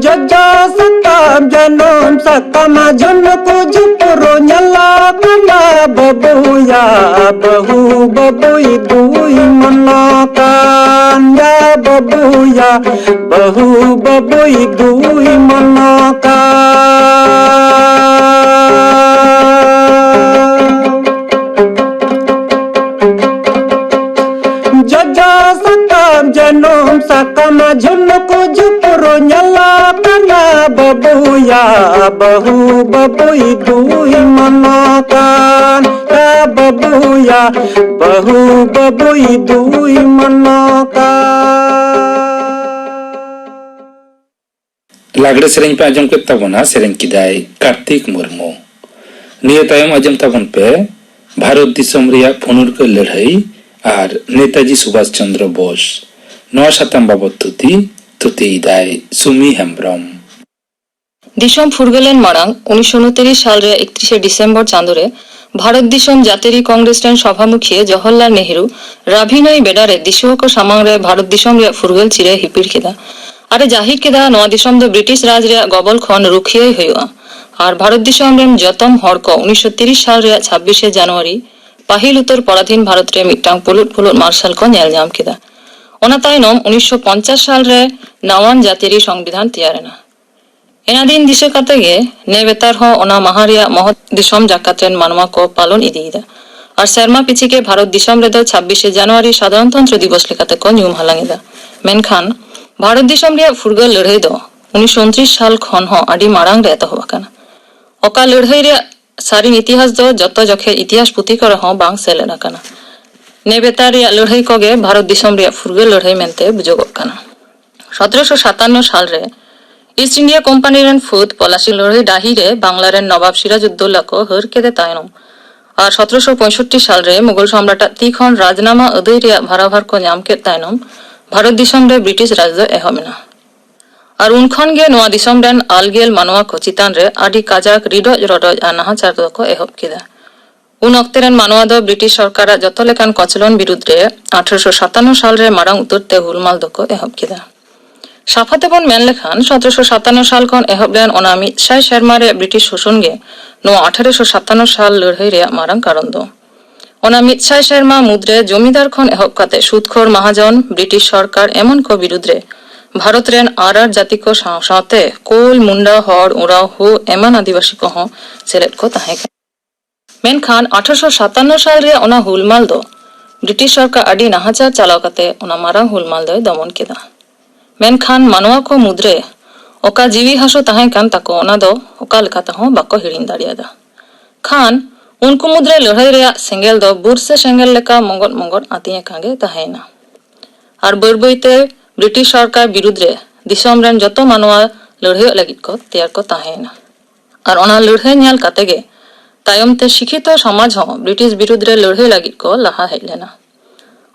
ᱡᱚᱡᱚ ᱥᱟᱠᱟᱢ, ᱡᱟᱹᱱᱩᱢ ᱥᱟᱠᱟᱢ, ᱡᱷᱩᱱᱠᱩ ᱡᱷᱩᱯᱨᱩ ᱧᱮᱞᱚᱜ ᱠᱟᱱᱟ ᱵᱟᱹᱵᱩᱭᱟ, ᱵᱟᱹᱦᱩ ᱵᱟᱹᱵᱩᱭ ᱫᱩᱭ ᱢᱚᱱᱚ ᱠᱟᱱ, ᱭᱟ ᱵᱟᱹᱵᱩᱭᱟ, ᱵᱟᱹᱦᱩ ᱵᱟᱹᱵᱩᱭ ᱫᱩᱭ ᱢᱚᱱᱚ ᱠᱟᱱ᱾ ᱡᱚᱡᱚ ᱥᱟᱠᱟᱢ, ᱡᱟᱹᱱᱩᱢ ᱥᱟᱠᱟᱢ, ᱡᱷᱩᱱᱠᱩ ᱡᱷᱩᱯᱨᱩ ᱧᱮᱞᱚᱜ ᱠᱟᱱᱟ ᱵᱟᱹᱵᱩᱭᱟ, ᱵᱟᱹᱦᱩ ᱵᱟᱹᱵᱩᱭ ᱫᱩᱭ ᱢᱚᱱᱚ ᱠᱟᱱ, ᱭᱟ ᱵᱟᱹᱵᱩᱭᱟ, ᱵᱟᱹᱦᱩ ᱵᱟᱹᱵᱩᱭ ᱫᱩᱭ ᱢᱚᱱᱚ ᱠᱟᱱ᱾ ᱞᱟᱜᱽᱲᱮ ᱥᱮᱨᱮᱧ ᱯᱮ ᱟᱸᱡᱚᱢ ᱠᱮᱫ ᱛᱟᱵᱚᱱᱟ, ᱥᱮᱨᱮᱧ ᱠᱮᱫᱟᱭ ᱠᱟᱨᱛᱤᱠ ᱢᱩᱨᱢᱩ᱾ ᱱᱤᱭᱟᱹ ᱛᱟᱭᱚᱢ ᱟᱸᱡᱚᱢ ᱛᱟᱵᱚᱱ ᱯᱮ ᱵᱷᱟᱨᱚᱛ ᱫᱤᱥᱚᱢ ᱨᱮᱭᱟᱜ ᱯᱷᱩᱱᱩᱨᱠᱟᱹ ᱞᱟᱹᱲᱦᱟᱹᱭ ᱟᱨ ᱱᱮᱛᱟᱡᱤ ᱥᱩᱵᱷᱟᱥ ᱪᱚᱱᱫᱨᱚ ᱵᱳᱥ᱾ ᱱᱚᱣᱟ ᱥᱟᱛᱟᱢ ᱵᱟᱵᱚᱛ ᱛᱷᱩᱛᱤ, ᱛᱷᱩᱛᱤᱭᱮᱫᱟᱭ ᱥᱩᱢᱤ ᱦᱮᱢᱵᱽᱨᱚᱢ᱾ ᱫᱤᱥᱚᱢ ᱯᱷᱩᱨᱜᱟᱹᱞᱮᱱ ᱢᱟᱲᱟᱝ ᱩᱱᱤᱥᱥᱚ ᱩᱱᱛᱤᱨᱤᱥ ᱥᱟᱞ ᱨᱮᱭᱟᱜ ᱮᱠᱛᱨᱤᱥᱮ ᱰᱤᱥᱮᱢᱵᱚᱨ ᱪᱟᱸᱫᱚ ᱨᱮ ᱵᱷᱟᱨᱚᱛ ᱫᱤᱥᱚᱢ ᱡᱟᱹᱛᱤᱭᱟᱹᱨᱤ ᱠᱚᱝᱜᱨᱮᱥ ᱨᱮᱱ ᱥᱚᱵᱷᱟ ᱢᱩᱠᱷᱤᱭᱟᱹ ᱡᱚᱣᱟᱦᱚᱨᱞᱟᱞ ᱱᱮᱦᱨᱩ ᱨᱟᱵᱷᱤ ᱱᱟᱹᱭ ᱵᱮᱰᱟ ᱨᱮ ᱫᱤᱥᱩᱣᱟᱹ ᱠᱚ ᱥᱟᱢᱟᱝ ᱨᱮ ᱵᱷᱟᱨᱚᱛ ᱫᱤᱥᱚᱢ ᱨᱮᱭᱟᱜ ᱯᱷᱩᱨᱜᱟᱹᱞ ᱪᱤᱨ ᱮ ᱦᱤᱯᱤᱲ ᱠᱮᱫᱟ᱾ ᱟᱨ ᱮ ᱡᱟᱹᱦᱤᱨ ᱠᱮᱫᱟ, ᱱᱚᱣᱟ ᱫᱤᱥᱚᱢ ᱫᱚ ᱵᱨᱤᱴᱤᱥ ᱨᱟᱡᱽ ᱨᱮᱭᱟᱜ ᱜᱚᱵᱚᱞ ᱠᱷᱚᱱ ᱨᱩᱠᱷᱤᱭᱟᱹᱭ ᱦᱩᱭᱩᱜᱼᱟ᱾ ᱟᱨ ᱵᱷᱟᱨᱚᱛ ᱫᱤᱥᱚᱢ ᱨᱮᱱ ᱡᱚᱛᱚᱢ ᱦᱚᱲ ᱠᱚ ᱩᱱᱤᱥᱥᱚ ᱛᱤᱨᱤᱥ ᱥᱟᱞ ᱨᱮᱭᱟᱜ ᱪᱷᱟᱵᱵᱤᱥᱮ ᱡᱟᱱᱩᱣᱟᱨᱤ ᱯᱟᱹᱦᱤᱞ ᱩᱛᱟᱹᱨ ᱯᱚᱨᱟᱫᱷᱤᱱ ᱵᱷᱟᱨᱚᱛ ᱨᱮ ᱢᱤᱫᱴᱟᱝ ᱯᱩᱞᱩᱫ ᱯᱩᱞᱩᱫ ᱢᱟᱨᱥᱟᱞ ᱠᱚ ᱧᱮᱞ ᱧᱟᱢ ᱠᱮᱫᱟ᱾ ᱚᱱᱟ ᱛᱟᱭᱱᱚᱢ ᱩᱱᱤᱥᱥᱚ ᱯᱚᱧᱪᱟᱥ ᱥᱟᱞ ᱨᱮ ᱱᱟᱣᱟᱱ ᱡᱟᱹᱛᱤᱭᱟᱹᱨᱤ ᱥᱚᱝᱵᱤᱫᱷᱟᱱ ᱛᱮᱭᱟᱨ ᱮᱱᱟ᱾ ᱮᱱᱟ ᱫᱤᱱ ᱫᱤᱥᱟᱹ ᱠᱟᱛᱮ ᱜᱮ ᱱᱮ ᱵᱮᱛᱟᱨ ᱦᱚᱸ ᱚᱱᱟ ᱢᱟᱦᱟ ᱨᱮᱭᱟᱜ ᱢᱚᱦᱚᱛ ᱫᱤᱥᱚᱢ ᱡᱟᱠᱟᱛ ᱨᱮᱱ ᱢᱟᱱᱣᱟ ᱠᱚ ᱯᱟᱞᱚᱱ ᱤᱫᱤᱭᱮᱫᱟ᱾ ᱟᱨ ᱥᱮᱨᱢᱟ ᱯᱤᱪᱷᱤ ᱜᱮ ᱵᱷᱟᱨᱚᱛ ᱫᱤᱥᱚᱢ ᱨᱮᱫᱚ ᱪᱷᱟᱵᱵᱤᱥᱮ ᱡᱟᱱᱩᱣᱟᱨᱤ ᱥᱟᱫᱷᱟᱨᱚᱱᱛᱚᱱᱛᱨᱚ ᱫᱤᱵᱚᱥ ᱞᱮᱠᱟᱛᱮ ᱠᱚ ᱧᱩᱢ ᱦᱟᱞᱟᱝ ᱮᱫᱟ᱾ ᱢᱮᱱᱠᱷᱟᱱ ᱵᱷᱟᱨᱚᱛ ᱫᱤᱥᱚᱢ ᱨᱮᱭᱟᱜ ᱯᱷᱩᱨᱜᱟᱹᱞ ᱞᱟᱹᱲᱦᱟᱹᱭ ᱫᱚ ᱩᱱᱤᱥᱥᱚ ᱩᱱᱛᱨᱤᱥ ᱥᱟᱞ ᱠᱷᱚᱱ ᱦᱚᱸ ᱟᱹᱰᱤ ᱢᱟᱲᱟᱝ ᱨᱮ ᱮᱛᱚᱦᱚᱵ ᱟᱠᱟᱱᱟ᱾ ᱚᱠᱟ ᱞᱟᱹᱲᱦᱟᱹᱭ ᱨᱮᱭᱟᱜ ᱥᱟᱹᱨᱤ ᱤᱛᱤᱦᱟᱥ ᱫᱚ ᱡᱚᱛᱚ ᱡᱚᱠᱷᱮᱡ ᱤᱛᱤᱦᱟᱥ ᱯᱩᱛᱷᱤ ᱠᱚᱨᱮ ᱦᱚᱸ ᱵᱟᱝ ᱥᱮᱞᱮᱫ ᱟᱠᱟᱱᱟ᱾ ᱱᱮᱵᱮᱛᱟᱨ ᱨᱮᱭᱟᱜ ᱞᱟᱹᱲᱦᱟᱹᱭ ᱠᱚᱜᱮ ᱵᱷᱟᱨᱚᱛ ᱫᱤᱥᱚᱢ ᱨᱮᱭᱟᱜ ᱯᱷᱩᱨᱜᱟᱹᱞ ᱞᱟᱹᱲᱦᱟᱹᱭ ᱢᱮᱱᱛᱮ ᱵᱩᱡᱚᱜᱚᱜ ᱠᱟᱱᱟ᱾ ᱥᱚᱛᱨᱚᱥᱚ ᱥᱟᱛᱟᱱᱱᱚ ᱥᱟᱞ ᱨᱮ ᱤᱥᱴ ᱤᱱᱰᱤᱭᱟ ᱠᱳᱢᱯᱟᱱᱤ ᱨᱮᱱ ᱯᱷᱟᱹᱫ ᱯᱚᱞᱟᱥᱤ ᱞᱟᱹᱲᱦᱟᱹᱭ ᱰᱟᱹᱦᱤ ᱨᱮ ᱵᱟᱝᱞᱟ ᱨᱮᱱ ᱱᱚᱵᱟᱵ ᱥᱤᱨᱟᱡᱩᱫᱫᱳᱞᱞᱟ ᱠᱚ ᱦᱟᱹᱨ ᱠᱮᱫᱮ ᱛᱟᱭᱱᱚᱢ ᱟᱨ ᱥᱚᱛᱨᱚᱥᱚ ᱯᱚᱸᱭᱥᱚᱴᱴᱤ ᱥᱟᱞ ᱨᱮ ᱢᱩᱜᱚᱞ ᱥᱚᱢᱨᱟᱴ ᱟᱜ ᱛᱤ ᱠᱷᱚᱱ ᱨᱟᱡᱽᱱᱟᱢᱟ ᱟᱹᱫᱟᱹᱭ ᱨᱮᱭᱟᱜ ᱵᱷᱟᱨᱟᱵᱷᱟᱨ ᱠᱚ ᱧᱟᱢ ᱠᱮᱫ ᱛᱟᱭᱱᱚᱢ ᱵᱷᱟᱨᱚᱛ ᱫᱤᱥᱚᱢ ᱨᱮ ᱵᱨᱤᱴᱤᱥ ᱨᱟᱡᱽ ᱫᱚ ᱮᱦᱚᱵ ᱮᱱᱟ᱾ ᱟᱨ ᱩᱱ ᱠᱷᱚᱱ ᱜᱮ ᱱᱚᱣᱟ ᱫᱤᱥᱚᱢ ᱨᱮᱱ ᱟᱞᱜᱮᱞ ᱢᱟᱱᱣᱟ ᱠᱚ ᱪᱮᱛᱟᱱ ᱨᱮ ᱟᱹᱰᱤ ᱠᱟᱡᱟᱠ ᱨᱤᱰᱚᱡ ᱨᱚᱰᱚᱡ ᱟᱨ ᱱᱟᱦᱟᱪᱟᱨ ᱫᱚᱠᱚ ᱮᱦᱚᱵ ᱠᱮᱫᱟ᱾ ᱩᱱ ᱚᱠᱛᱮ ᱨᱮᱱ ᱢᱟᱱᱣᱟ ᱫᱚ ᱵᱨᱤᱴᱤᱥ ᱥᱚᱨᱠᱟᱨᱟᱜ ᱡᱚᱛᱚ ᱞᱮᱠᱟᱱ ᱠᱚᱪᱞᱚᱱ ᱵᱤᱨᱩᱫᱽ ᱨᱮ ᱟᱴᱷᱨᱚᱥᱚ ᱥᱟᱛᱟᱱᱱᱚ ᱥᱟᱞ ᱨᱮ ᱢᱟᱨᱟᱝ ᱩᱛᱟᱹᱨ ᱛᱮ ᱦᱩᱞᱢᱟᱞ ᱫᱚᱠᱚ ᱮᱦᱚᱵ ᱠᱮᱫᱟ᱾ ᱥᱟᱯᱷᱟ ᱛᱮᱵᱚᱱ ᱢᱮᱱ ᱞᱮᱠᱷᱟᱱ ᱥᱚᱛᱨᱚᱥᱚ ᱥᱟᱛᱟᱱᱱᱚ ᱥᱟᱞ ᱠᱷᱚᱱ ᱮᱦᱚᱵ ᱞᱮᱱ ᱚᱱᱟ ᱢᱤᱫ ᱥᱟᱭ ᱥᱮᱨᱢᱟ ᱨᱮᱭᱟᱜ ᱵᱨᱤᱴᱤᱥ ᱥᱳᱥᱚᱱ ᱜᱮ ᱱᱚᱣᱟ ᱟᱴᱷᱨᱚᱥᱚ ᱥᱟᱛᱟᱱᱱᱚ ᱥᱟᱞ ᱞᱟᱹᱲᱦᱟᱹᱭ ᱨᱮᱭᱟᱜ ᱢᱟᱨᱟᱝ ᱠᱟᱨᱚᱱ ᱫᱚ᱾ ᱚᱱᱟ ᱢᱤᱫ ᱥᱟᱭ ᱥᱮᱨᱢᱟ ᱢᱩᱫᱽᱨᱮ ᱡᱚᱢᱤᱫᱟᱨ ᱠᱷᱚᱱ ᱮᱦᱚᱵ ᱠᱟᱛᱮ ᱥᱩᱫᱽᱠᱷᱳᱨ ᱢᱟᱦᱟᱡᱚᱱ, ᱵᱨᱤᱴᱤᱥ ᱥᱚᱨᱠᱟᱨ ᱮᱢᱟᱱ ᱠᱚ ᱵᱤᱨᱩᱫᱽ ᱨᱮ ᱵᱷᱟᱨᱚᱛ ᱨᱮᱱ ᱟᱨ ᱟᱨ ᱡᱟᱹᱛᱤ ᱠᱚ ᱥᱟᱶ ᱥᱟᱶᱛᱮ ᱠᱳᱞ, ᱢᱩᱱᱰᱟ, ᱦᱚᱲ, ᱳᱨᱟᱣ, ᱦᱳ ᱮᱢᱟᱱ ᱟᱹᱫᱤᱵᱟᱹᱥᱤ ᱠᱚᱦᱚᱸ ᱥᱮᱞᱮᱫ ᱠᱚ ᱛᱟᱦᱮᱸ ᱠᱟᱱᱟ᱾ ᱢᱮᱱᱠᱷᱟᱱ ᱟᱴᱷᱨᱚᱥᱚ ᱥᱟᱛᱟᱱᱱᱚ ᱥᱟᱞ ᱨᱮᱭᱟᱜ ᱚᱱᱟ ᱦᱩᱞᱢᱟᱞ ᱫᱚ ᱵᱨᱤᱴᱤᱥ ᱥᱚᱨᱠᱟᱨ ᱟᱹᱰᱤ ᱱᱟᱦᱟᱪᱟᱨ ᱪᱟᱞᱟᱣ ᱠᱟᱛᱮ ᱚᱱᱟ ᱢᱟᱨᱟᱝ ᱦᱩᱞᱢᱟᱞ ᱫᱚᱭ ᱫᱚᱢᱚᱱ ᱠᱮᱫᱟ᱾ ᱢᱮᱱᱠᱷᱟᱱ ᱢᱟᱱᱣᱟ ᱠᱚ ᱢᱩᱫᱽᱨᱮ ᱚᱠᱟ ᱡᱤᱣᱤ ᱦᱟᱹᱥᱩ ᱛᱟᱦᱮᱸ ᱠᱟᱱ ᱛᱟᱠᱚ, ᱚᱱᱟ ᱫᱚ ᱚᱠᱟ ᱞᱮᱠᱟ ᱛᱮᱦᱚᱸ ᱵᱟᱠᱚ ᱦᱤᱲᱤᱧ ᱫᱟᱲᱮᱭᱟᱫᱟ᱾ ᱠᱷᱟᱱ ᱩᱱᱠᱩ ᱢᱩᱫᱽᱨᱮ ᱞᱟᱹᱲᱦᱟᱹᱭ ᱨᱮᱭᱟᱜ ᱥᱮᱸᱜᱮᱞ ᱫᱚ ᱵᱩᱨᱥᱮ ᱥᱮᱸᱜᱮᱞ ᱞᱮᱠᱟ ᱢᱚᱸᱜᱚᱫ ᱢᱚᱸᱜᱚᱫ ᱟᱹᱛᱤᱧ ᱟᱠᱟᱱ ᱜᱮ ᱛᱟᱦᱮᱸᱭᱮᱱᱟ᱾ ᱟᱨ ᱵᱟᱹᱭ ᱵᱟᱹᱭ ᱛᱮ ᱵᱨᱤᱴᱤᱥ ᱥᱚᱨᱠᱟᱨ ᱵᱤᱨᱩᱫᱽ ᱨᱮ ᱫᱤᱥᱚᱢ ᱨᱮᱱ ᱡᱚᱛᱚ ᱢᱟᱱᱣᱟ ᱞᱟᱹᱲᱦᱟᱹᱭᱚᱜ ᱞᱟᱹᱜᱤᱫ ᱠᱚ ᱛᱮᱭᱟᱨ ᱠᱚ ᱛᱟᱦᱮᱸᱭᱮᱱᱟ᱾ ᱟᱨ ᱚᱱᱟ ᱞᱟᱹᱲᱦᱟᱹᱭ ᱧᱮᱞ ᱠᱟᱛᱮ ᱜᱮ ᱛᱟᱭᱚᱢ ᱛᱮ ᱥᱤᱠᱷᱤᱛᱚ ᱥᱚᱢᱟᱡᱽ ᱦᱚᱸ ᱵᱨᱤᱴᱤᱥ ᱵᱤᱨᱩᱫᱽ ᱨᱮ ᱞᱟᱹᱲᱦᱟᱹᱭ ᱞᱟᱹᱜᱤᱫ ᱠᱚ ᱞᱟᱦᱟ ᱦᱮᱡ ᱞᱮᱱᱟ᱾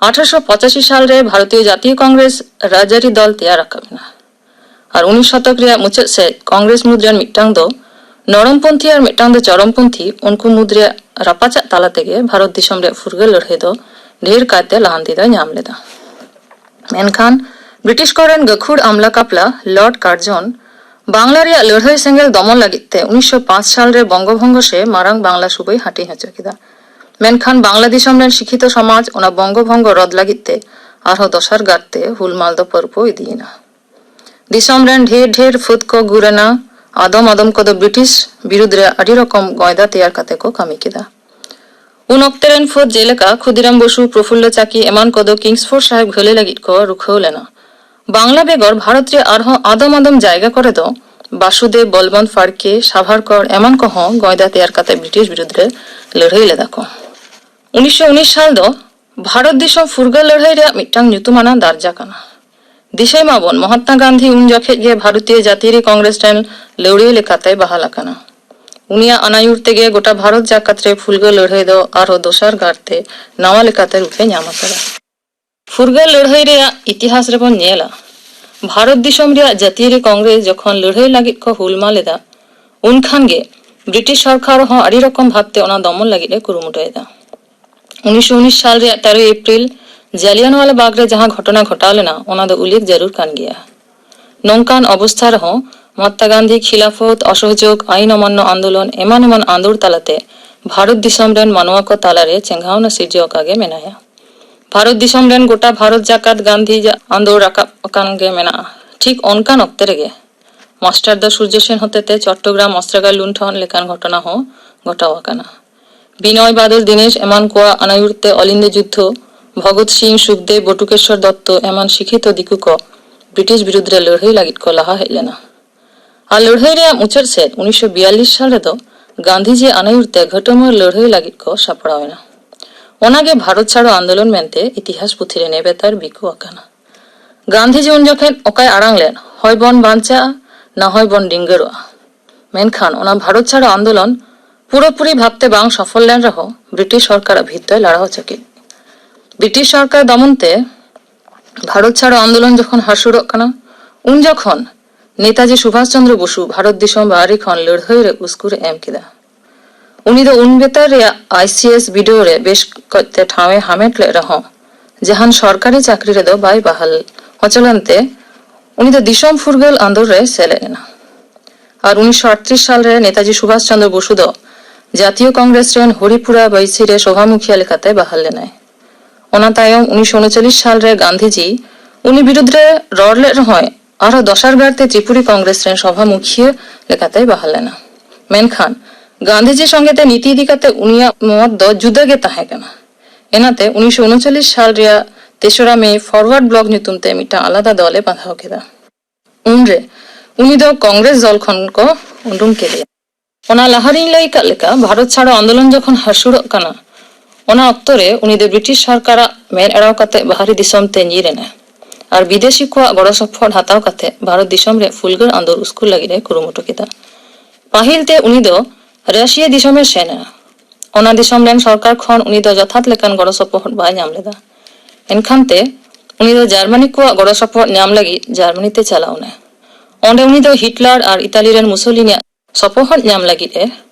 ᱟᱴᱷᱨᱚᱥᱚ ᱯᱚᱸᱪᱟᱥᱤ ᱥᱟᱞ ᱨᱮ ᱵᱷᱟᱨᱚᱛᱤᱭᱚ ᱡᱟᱛᱤᱭᱚ ᱠᱚᱝᱜᱨᱮᱥ ᱨᱟᱡᱽᱟᱹᱨᱤ ᱫᱚᱞ ᱛᱮᱭᱟᱨ ᱨᱟᱠᱟᱵ ᱮᱱᱟ᱾ ᱟᱨ ᱩᱱᱤᱥ ᱥᱚᱛᱚᱠ ᱨᱮᱭᱟᱜ ᱢᱩᱪᱟᱹᱫ ᱥᱮᱫ ᱠᱚᱝᱜᱨᱮᱥ ᱢᱩᱫᱽ ᱨᱮᱱ ᱢᱤᱫᱴᱟᱝ ᱫᱚ ᱱᱚᱨᱚᱢᱯᱚᱱᱛᱷᱤ ᱟᱨ ᱢᱤᱫᱴᱟᱝ ᱫᱚ ᱪᱚᱨᱚᱢᱯᱚᱱᱛᱷᱤ, ᱩᱱᱠᱩ ᱢᱩᱫᱽ ᱨᱮᱭᱟᱜ ᱨᱟᱯᱟᱪᱟᱜ ᱛᱟᱞᱟ ᱛᱮᱜᱮ ᱵᱷᱟᱨᱚᱛ ᱫᱤᱥᱚᱢ ᱨᱮᱭᱟᱜ ᱯᱷᱩᱨᱜᱟᱹᱞ ᱞᱟᱹᱲᱦᱟᱹᱭ ᱫᱚ ᱰᱷᱮᱨ ᱠᱟᱭᱛᱮ ᱞᱟᱦᱟᱱᱛᱤ ᱫᱚᱭ ᱧᱟᱢ ᱞᱮᱫᱟ᱾ ᱢᱮᱱᱠᱷᱟᱱ ᱵᱨᱤᱴᱤᱥ ᱠᱚᱨᱮᱱ ᱜᱟᱹᱠᱷᱩᱲ ᱟᱢᱞᱟ ᱠᱟᱯᱞᱟ ᱞᱚᱨᱰ ᱠᱟᱨᱡᱚᱱ ᱵᱟᱝᱞᱟ ᱨᱮᱭᱟᱜ ᱞᱟᱹᱲᱦᱟᱹᱭ ᱥᱮᱸᱜᱮᱞ ᱫᱚᱢᱚᱱ ᱞᱟᱹᱜᱤᱫ ᱛᱮ ᱩᱱᱤᱥᱥᱚ ᱯᱟᱸᱪ ᱥᱟᱞ ᱨᱮ ᱵᱚᱝᱜᱚ ᱵᱷᱚᱝᱜᱚ ᱥᱮ ᱢᱟᱨᱟᱝ ᱵᱟᱝᱞᱟ ᱥᱩᱵᱟᱹᱭ ᱦᱟᱹᱴᱤᱧ ᱦᱚᱪᱚ ᱠᱮᱫᱟ᱾ ᱢᱮᱱᱠᱷᱟᱱ ᱵᱟᱝᱞᱟ ᱫᱤᱥᱚᱢ ᱨᱮᱱ ᱥᱤᱠᱷᱤᱛᱚ ᱥᱚᱢᱟᱡᱽ ᱚᱱᱟ ᱵᱚᱝᱜᱚ ᱵᱷᱚᱝᱜᱚ ᱨᱚᱫ ᱞᱟᱹᱜᱤᱫ ᱛᱮ ᱟᱨᱦᱚᱸ ᱫᱚᱥᱟᱨ ᱜᱟᱨ ᱛᱮ ᱦᱩᱞᱢᱟᱞ ᱫᱚ ᱯᱟᱹᱨᱯᱟᱹ ᱤᱫᱤᱭᱮᱱᱟ᱾ ᱫᱤᱥᱚᱢ ᱨᱮᱱ ᱰᱷᱮᱨ ᱰᱷᱮᱨ ᱯᱷᱟᱹᱫ ᱠᱚ ᱜᱩᱨ ᱮᱱᱟ᱾ ᱟᱫᱚᱢ ᱟᱫᱚᱢ ᱠᱚᱫᱚ ᱵᱨᱤᱴᱤᱥ ᱵᱤᱨᱩᱫᱽ ᱨᱮ ᱟᱹᱰᱤ ᱨᱚᱠᱚᱢ ᱜᱚᱸᱭᱫᱟ ᱛᱮᱭᱟᱨ ᱠᱟᱛᱮ ᱠᱚ ᱠᱟᱹᱢᱤ ᱠᱮᱫᱟ᱾ ᱩᱱ ᱚᱠᱛᱮ ᱨᱮᱱ ᱯᱷᱟᱹᱫ ᱡᱮᱞᱮᱠᱟ ᱠᱷᱩᱫᱤᱨᱟᱢ ᱵᱚᱥᱩ, ᱯᱨᱚᱯᱷᱩᱞᱞᱚ ᱪᱟᱠᱤ ᱮᱢᱟᱱ ᱠᱚᱫᱚ ᱠᱤᱝᱥᱯᱷᱳᱨᱰ ᱥᱟᱦᱮᱵᱽ ᱜᱷᱟᱹᱞᱟᱹᱭ ᱞᱟᱹᱜᱤᱫ ᱠᱚ ᱨᱩᱠᱷᱟᱹᱣ ᱞᱮᱱᱟ᱾ ᱵᱟᱝᱞᱟ ᱵᱮᱜᱚᱨ ᱵᱷᱟᱨᱚᱛ ᱨᱮᱭᱟᱜ ᱟᱨᱦᱚᱸ ᱟᱫᱚᱢ ᱟᱫᱚᱢ ᱡᱟᱭᱜᱟ ᱠᱚᱨᱮ ᱫᱚ ᱵᱟᱥᱩᱫᱮᱵ, ᱵᱚᱞᱵᱚᱱᱛ ᱯᱷᱟᱲᱠᱮ, ᱥᱟᱵᱷᱟᱨᱠᱚᱨ ᱮᱢᱟᱱ ᱠᱚᱦᱚᱸ ᱜᱚᱸᱭᱫᱟ ᱛᱮᱭᱟᱨ ᱠᱟᱛᱮ ᱵᱨᱤᱴᱤᱥ ᱵᱤᱨᱩᱫᱽ ᱨᱮ ᱞᱟᱹᱲᱦᱟᱹᱭ ᱞᱮᱫᱟ ᱠᱚ᱾ ᱩᱱᱤᱥᱥᱚ ᱩᱱᱤᱥ ᱥᱟᱞ ᱫᱚ ᱵᱷᱟᱨᱚᱛ ᱫᱤᱥᱚᱢ ᱯᱷᱩᱨᱜᱟᱹᱞ ᱞᱟᱹᱲᱦᱟᱹᱭ ᱨᱮᱭᱟᱜ ᱢᱤᱫᱴᱟᱝ ᱧᱩᱛᱩᱢᱟᱱᱟᱜ ᱫᱟᱨᱡᱟ ᱠᱟᱱᱟ᱾ ᱫᱤᱥᱟᱹᱭ ᱢᱟᱵᱚᱱ, ᱢᱚᱦᱟᱛᱢᱟ ᱜᱟᱱᱫᱷᱤ ᱩᱱ ᱡᱚᱠᱷᱮᱡ ᱜᱮ ᱵᱷᱟᱨᱚᱛᱤᱭᱚ ᱡᱟᱹᱛᱤᱭᱟᱹᱨᱤ ᱠᱚᱝᱜᱨᱮᱥ ᱨᱮᱱ ᱞᱟᱹᱣᱲᱤᱭᱟᱹ ᱞᱮᱠᱟᱛᱮ ᱵᱟᱦᱟᱞ ᱟᱠᱟᱱᱟ᱾ ᱩᱱᱤᱭᱟᱜ ᱟᱱᱟᱭᱩᱨ ᱛᱮᱜᱮ ᱜᱚᱴᱟ ᱵᱷᱟᱨᱚᱛ ᱡᱟᱠᱟᱛ ᱨᱮ ᱯᱷᱩᱨᱜᱟᱹᱞ ᱞᱟᱹᱲᱦᱟᱹᱭ ᱫᱚ ᱟᱨᱦᱚᱸ ᱫᱚᱥᱟᱨ ᱜᱟᱨᱛᱮ ᱱᱟᱣᱟ ᱞᱮᱠᱟᱛᱮ ᱨᱩᱯ ᱮ ᱧᱟᱢ ᱟᱠᱟᱫᱟ᱾ ᱯᱷᱩᱨᱜᱟᱹᱞ ᱞᱟᱹᱲᱦᱟᱹᱭ ᱨᱮᱭᱟᱜ ᱤᱛᱤᱦᱟᱥ ᱨᱮᱵᱚᱱ ᱧᱮᱞᱟ, ᱵᱷᱟᱨᱚᱛ ᱫᱤᱥᱚᱢ ᱨᱮᱭᱟᱜ ᱡᱟᱹᱛᱤᱭᱟᱹᱨᱤ ᱠᱚᱝᱜᱨᱮᱥ ᱡᱚᱠᱷᱚᱱ ᱞᱟᱹᱲᱦᱟᱹᱭ ᱞᱟᱹᱜᱤᱫ ᱠᱚ ᱦᱩᱞᱢᱟ ᱞᱮᱫᱟ, ᱩᱱᱠᱷᱟᱱ ᱜᱮ ᱵᱨᱤᱴᱤᱥ ᱥᱚᱨᱠᱟᱨ ᱦᱚᱸ ᱟᱹᱰᱤ ᱨᱚᱠᱚᱢ ᱵᱷᱟᱵᱽᱛᱮ ᱚᱱᱟ ᱫᱚᱢᱚᱱ ᱞᱟᱹᱜᱤᱫ ᱮ ᱠᱩᱨᱩᱢᱩᱴᱩᱭᱮᱫᱟ᱾ ᱩᱱᱤᱥᱥᱚ ᱩᱱᱤᱥ ᱥᱟᱞ ᱨᱮᱭᱟᱜ ᱛᱮᱨᱚᱭ ᱮᱯᱨᱤᱞ ᱡᱟᱞᱤᱭᱟᱱᱣᱟᱞᱟ ᱵᱟᱜᱽ ᱨᱮ ᱡᱟᱦᱟᱸ ᱜᱷᱚᱴᱚᱱᱟ ᱜᱷᱚᱴᱟᱣ ᱞᱮᱱᱟ, ᱚᱱᱟ ᱫᱚ ᱩᱞᱞᱮᱠᱷ ᱡᱟᱹᱨᱩᱲ ᱠᱟᱱ ᱜᱮᱭᱟ᱾ ᱱᱚᱝᱠᱟᱱ ᱚᱵᱚᱥᱛᱷᱟ ᱨᱮᱦᱚᱸ ᱢᱚᱦᱟᱛᱢᱟ ᱜᱟᱱᱫᱷᱤ ᱠᱷᱤᱞᱟᱯᱚᱛ, ᱚᱥᱚᱦᱚᱡᱳᱜᱽ, ᱟᱭᱤᱱ ᱚᱢᱟᱱᱱᱚ ᱟᱱᱫᱳᱞᱚᱱ ᱮᱢᱟᱱ ᱮᱢᱟᱱ ᱟᱸᱫᱳᱲ ᱛᱟᱞᱟᱛᱮ ᱵᱷᱟᱨᱚᱛ ᱫᱤᱥᱚᱢ ᱨᱮᱱ ᱢᱟᱱᱣᱟ ᱠᱚ ᱛᱟᱞᱟᱨᱮ ᱪᱮᱸᱜᱷᱟᱣᱱᱟ ᱥᱤᱨᱡᱟᱹᱣ ᱟᱠᱟᱜ ᱜᱮ ᱢᱮᱱᱟᱭᱟ᱾ ᱵᱷᱟᱨᱚᱛ ᱫᱤᱥᱚᱢ ᱨᱮᱱ ᱜᱚᱴᱟ ᱵᱷᱟᱨᱚᱛ ᱡᱟᱠᱟᱛ ᱜᱟᱱᱫᱷᱤ ᱟᱸᱫᱳᱲ ᱨᱟᱠᱟᱵ ᱟᱠᱟᱱ ᱜᱮ ᱢᱮᱱᱟᱜᱼᱟ᱾ ᱴᱷᱤᱠ ᱚᱱᱠᱟᱱ ᱚᱠᱛᱮ ᱨᱮᱜᱮ ᱢᱟᱥᱴᱟᱨ ᱫᱟ ᱥᱩᱨᱡᱚ ᱥᱮᱱ ᱦᱚᱛᱮᱛᱮ ᱪᱚᱴᱴᱚᱜᱨᱟᱢ ᱚᱥᱛᱨᱟᱜᱟᱨ ᱞᱩᱱᱴᱷᱚᱱ ᱞᱮᱠᱟᱱ ᱜᱷᱚᱴᱚᱱᱟ ᱦᱚᱸ ᱜᱷᱚᱴᱟᱣ ᱟᱠᱟᱱᱟ᱾ ᱵᱤᱱᱚᱭ ᱵᱟᱫᱚᱞ ᱫᱤᱱᱮᱥ ᱮᱢᱟᱱ ᱠᱚᱣᱟᱜ ᱟᱱᱟᱭᱩᱨ ᱛᱮ ᱚᱞᱤᱱᱫᱚ ᱡᱩᱫᱽᱫᱷᱚ, ᱵᱷᱚᱜᱚᱛ ᱥᱤᱝ, ᱥᱩᱠᱫᱮᱵ, ᱵᱚᱴᱩᱠᱮᱥᱣᱚᱨ ᱫᱚᱛᱛᱚ ᱮᱢᱟᱱ ᱥᱤᱠᱷᱤᱛᱚ ᱫᱤᱠᱩ ᱠᱚ ᱵᱨᱤᱴᱤᱥ ᱵᱤᱨᱩᱫᱽ ᱨᱮ ᱞᱟᱹᱲᱦᱟᱹᱭ ᱞᱟᱹᱜᱤᱫ ᱠᱚ ᱞᱟᱦᱟ ᱦᱮᱡ ᱞᱮᱱᱟ᱾ ᱟᱨ ᱞᱟᱹᱲᱦᱟᱹᱭ ᱨᱮᱭᱟᱜ ᱢᱩᱪᱟᱹᱫ ᱥᱮᱫ ᱩᱱᱤᱥᱥᱚ ᱵᱤᱭᱟᱞᱞᱤᱥ ᱥᱟᱞ ᱨᱮᱫᱚ ᱜᱟᱱᱫᱷᱤᱡᱤ ᱟᱱᱟᱭᱩᱨ ᱛᱮ ᱜᱷᱟᱹᱴᱟᱹᱢᱟᱹᱨ ᱞᱟᱹᱲᱦᱟᱹᱭ ᱞᱟᱹᱜᱤᱫ ᱠᱚ ᱥᱟᱯᱲᱟᱣ ᱮᱱᱟ᱾ ᱚᱱᱟᱜᱮ ᱵᱷᱟᱨᱚᱛ ᱪᱷᱟᱲᱚ ᱟᱱᱫᱳᱞᱚᱱ ᱢᱮᱱᱛᱮ ᱤᱛᱤᱦᱟᱥ ᱯᱩᱛᱷᱤ ᱨᱮ ᱱᱮᱵᱮᱛᱟᱨ ᱵᱤᱠᱩ ᱟᱠᱟᱱᱟ᱾ ᱜᱟᱱᱫᱷᱤᱡᱤ ᱩᱱ ᱡᱚᱠᱷᱮᱡ ᱚᱠᱟᱭ ᱟᱲᱟᱝ ᱞᱮᱫ, "ᱦᱚᱭ ᱵᱚᱱ ᱵᱟᱧᱪᱟᱜᱼᱟ, ᱱᱟ ᱦᱚᱭ ᱵᱚᱱ ᱰᱤᱝᱜᱟᱹᱨᱚᱜᱼᱟ"᱾ ᱢᱮᱱᱠᱷᱟᱱ ᱚᱱᱟ ᱵᱷᱟᱨᱚᱛ ᱪᱷᱟᱲᱚ ᱟᱱᱫᱳᱞᱚᱱ ᱯᱩᱨᱟᱹᱯᱩᱨᱤ ᱵᱷᱟᱵᱽᱛᱮ ᱵᱟᱝ ᱥᱚᱯᱷᱚᱞ ᱞᱮᱱ ᱨᱮᱦᱚᱸ ᱵᱨᱤᱴᱤᱥ ᱥᱚᱨᱠᱟᱨᱟᱜ ᱵᱷᱤᱛ ᱫᱚᱭ ᱞᱟᱲᱟᱣ ᱦᱚᱪᱚ ᱠᱮᱫ᱾ ᱵᱨᱤᱴᱤᱥ ᱥᱚᱨᱠᱟᱨ ᱫᱚᱢᱚᱱ ᱛᱮ ᱵᱷᱟᱨᱚᱛ ᱪᱷᱟᱲᱚ ᱟᱱᱫᱳᱞᱚᱱ ᱡᱚᱠᱷᱚᱱ ᱦᱟᱹᱥᱩᱨᱚᱜ ᱠᱟᱱᱟ, ᱩᱱ ᱡᱚᱠᱷᱚᱱ ᱱᱮᱛᱟᱡᱤ ᱥᱩᱵᱷᱟᱥ ᱪᱚᱱᱫᱨᱚ ᱵᱚᱥᱩ ᱵᱷᱟᱨᱚᱛ ᱫᱤᱥᱚᱢ ᱵᱟᱦᱨᱮ ᱠᱷᱚᱱ ᱞᱟᱹᱲᱦᱟᱹᱭ ᱨᱮ ᱩᱥᱠᱩᱨ ᱮ ᱮᱢ ᱠᱮᱫᱟ᱾ ᱩᱱᱤ ᱫᱚ ᱩᱱ ᱵᱮᱛᱟᱨ ᱨᱮᱭᱟᱜ ᱟᱭ ᱥᱤ ᱮᱥ ᱵᱤᱰᱟᱹᱣ ᱨᱮ ᱵᱮᱥ ᱠᱚᱡᱛᱮ ᱴᱷᱟᱶ ᱮ ᱦᱟᱢᱮᱴ ᱞᱮᱫ ᱨᱮᱦᱚᱸ, ᱡᱟᱦᱟᱱ ᱥᱚᱨᱠᱟᱨᱤ ᱪᱟᱹᱠᱨᱤ ᱨᱮᱫᱚ ᱵᱟᱭ ᱵᱟᱦᱟᱞ ᱦᱚᱪᱚ ᱞᱮᱱᱛᱮ, ᱩᱱᱤ ᱫᱚ ᱫᱤᱥᱚᱢ ᱯᱷᱩᱨᱜᱟᱹᱞ ᱟᱸᱫᱳᱲ ᱨᱮᱭ ᱥᱮᱞᱮᱫ ᱮᱱᱟ᱾ ᱟᱨ ᱩᱱᱤᱥᱥᱚ ᱟᱴᱛᱨᱤᱥ ᱥᱟᱞ ᱨᱮ ᱱᱮᱛᱟᱡᱤ ᱥᱩᱵᱷᱟᱥ ᱪᱚᱱᱫᱨᱚ ᱵᱚᱥᱩ ᱫᱚ ᱡᱟᱛᱤᱭᱚ ᱠᱚᱝᱜᱨᱮᱥ ᱨᱮᱱ ᱦᱚᱨᱤᱯᱩᱨᱟ ᱵᱟᱭᱥᱤ ᱨᱮ ᱥᱚᱵᱷᱟ ᱢᱩᱠᱷᱤᱭᱟᱹ ᱞᱮᱠᱟᱛᱮ ᱵᱟᱦᱟᱞ ᱞᱮᱱᱟᱭ᱾ ᱚᱱᱟ ᱛᱟᱭᱚᱢ ᱩᱱᱤᱥᱥᱚ ᱩᱱᱩᱪᱚᱞᱞᱤᱥ ᱥᱟᱞ ᱨᱮ ᱜᱟᱱᱫᱷᱤᱡᱤ ᱩᱱᱤ ᱵᱤᱨᱩᱫᱽ ᱨᱮ ᱨᱚᱲ ᱞᱮᱫ ᱨᱮᱦᱚᱸᱭ, ᱟᱨᱦᱚᱸ ᱫᱚᱥᱟᱨ ᱜᱟᱨ ᱛᱮ ᱛᱨᱤᱯᱩᱨᱤ ᱠᱚᱝᱜᱨᱮᱥ ᱨᱮᱱ ᱥᱚᱵᱷᱟ ᱢᱩᱠᱷᱤᱭᱟᱹ ᱞᱮᱠᱟᱛᱮᱭ ᱵᱟᱦᱟᱞ ᱞᱮᱱᱟ᱾ ᱢᱮᱱᱠᱷᱟᱱ ᱜᱟᱱᱫᱷᱤᱡᱤ ᱥᱚᱸᱜᱮ ᱛᱮ ᱱᱤᱛᱤ ᱤᱫᱤ ᱠᱟᱛᱮ ᱩᱱᱤᱭᱟᱜ ᱢᱚᱛ ᱫᱚ ᱡᱩᱫᱟᱹ ᱜᱮ ᱛᱟᱦᱮᱸ ᱠᱟᱱᱟ᱾ ᱮᱱᱟᱛᱮ ᱩᱱᱤᱥᱥᱚ ᱩᱱᱩᱪᱚᱞᱞᱤᱥ ᱥᱟᱞ ᱨᱮᱭᱟᱜ ᱛᱮᱥᱨᱟ ᱢᱮ ᱯᱷᱚᱨᱣᱟᱨᱰ ᱵᱞᱚᱠ ᱧᱩᱛᱩᱢ ᱛᱮ ᱢᱤᱫᱴᱟᱝ ᱟᱞᱟᱫᱟ ᱫᱚᱞ ᱮ ᱵᱟᱸᱫᱷᱟᱣ ᱠᱮᱫᱟ᱾ ᱩᱱᱨᱮ ᱩᱱᱤ ᱫᱚ ᱠᱚᱝᱜᱨᱮᱥ ᱫᱚᱞ ᱠᱷᱚᱱ ᱠᱚ ᱩᱰᱩᱝ ᱠᱮᱫᱮᱭᱟ᱾ ᱚᱱᱟ ᱞᱟᱦᱟᱨᱤᱧ ᱞᱟᱹᱭ ᱠᱟᱜ ᱞᱮᱠᱟ, ᱵᱷᱟᱨᱚᱛ ᱪᱷᱟᱲᱚ ᱟᱱᱫᱳᱞᱚᱱ ᱡᱚᱠᱷᱚᱱ ᱦᱟᱹᱥᱩᱲᱚᱜ ᱠᱟᱱᱟ, ᱚᱱᱟ ᱚᱠᱛᱚ ᱨᱮ ᱩᱱᱤ ᱫᱚ ᱵᱨᱤᱴᱤᱥ ᱥᱚᱨᱠᱟᱨᱟᱜ ᱢᱮᱫ ᱮᱲᱟᱣ ᱠᱟᱛᱮ ᱵᱟᱦᱨᱮ ᱫᱤᱥᱚᱢ ᱛᱮ ᱧᱤᱨ ᱮᱱᱟᱭ ᱟᱨ ᱵᱤᱫᱮᱥᱤ ᱠᱚᱣᱟᱜ ᱜᱚᱲᱚ ᱥᱚᱯᱚᱦᱚᱫ ᱦᱟᱛᱟᱣ ᱠᱟᱛᱮ ᱵᱷᱟᱨᱚᱛ ᱫᱤᱥᱚᱢ ᱨᱮ ᱯᱷᱩᱞᱜᱟᱹᱨ ᱟᱸᱫᱳᱲ ᱩᱥᱠᱩᱨ ᱞᱟᱹᱜᱤᱫ ᱮ ᱠᱩᱨᱩᱢᱩᱴᱩ ᱠᱮᱫᱟ᱾ ᱯᱟᱹᱦᱤᱞ ᱛᱮ ᱩᱱᱤ ᱫᱚ ᱨᱟᱥᱤᱭᱟ ᱫᱤᱥᱚᱢ ᱮ ᱥᱮᱱ ᱮᱱᱟ᱾ ᱚᱱᱟ ᱫᱤᱥᱚᱢ ᱨᱮᱱ ᱥᱚᱨᱠᱟᱨ ᱠᱷᱚᱱ ᱩᱱᱤ ᱫᱚ ᱡᱚᱛᱷᱟᱛ ᱞᱮᱠᱟᱱ ᱜᱚᱲᱚ ᱥᱚᱯᱚᱦᱚᱫ ᱵᱟᱭ ᱧᱟᱢ ᱞᱮᱫᱟ᱾ ᱮᱱᱠᱷᱟᱱ ᱛᱮ ᱩᱱᱤ ᱫᱚ ᱡᱟᱨᱢᱟᱱᱤ ᱠᱚᱣᱟᱜ ᱜᱚᱲᱚ ᱥᱚᱯᱚᱦᱚᱫ ᱧᱟᱢ ᱞᱟᱹᱜᱤᱫ ᱡᱟᱨᱢᱟᱱᱤ ᱛᱮ ᱪᱟᱞᱟᱣ ᱮᱱᱟᱭ᱾ ᱚᱸᱰᱮ ᱩᱱᱤ ᱫᱚ ᱦᱤᱴᱞᱟᱨ ᱟᱨ ᱤᱛᱟᱞᱤ ᱨᱮᱱ ᱢᱩᱥᱳᱞᱤᱱᱤᱭᱟᱜ ᱥᱚᱯᱚᱦᱚᱫ ᱧᱟᱢ ᱞᱟᱹᱜᱤᱫ ᱮ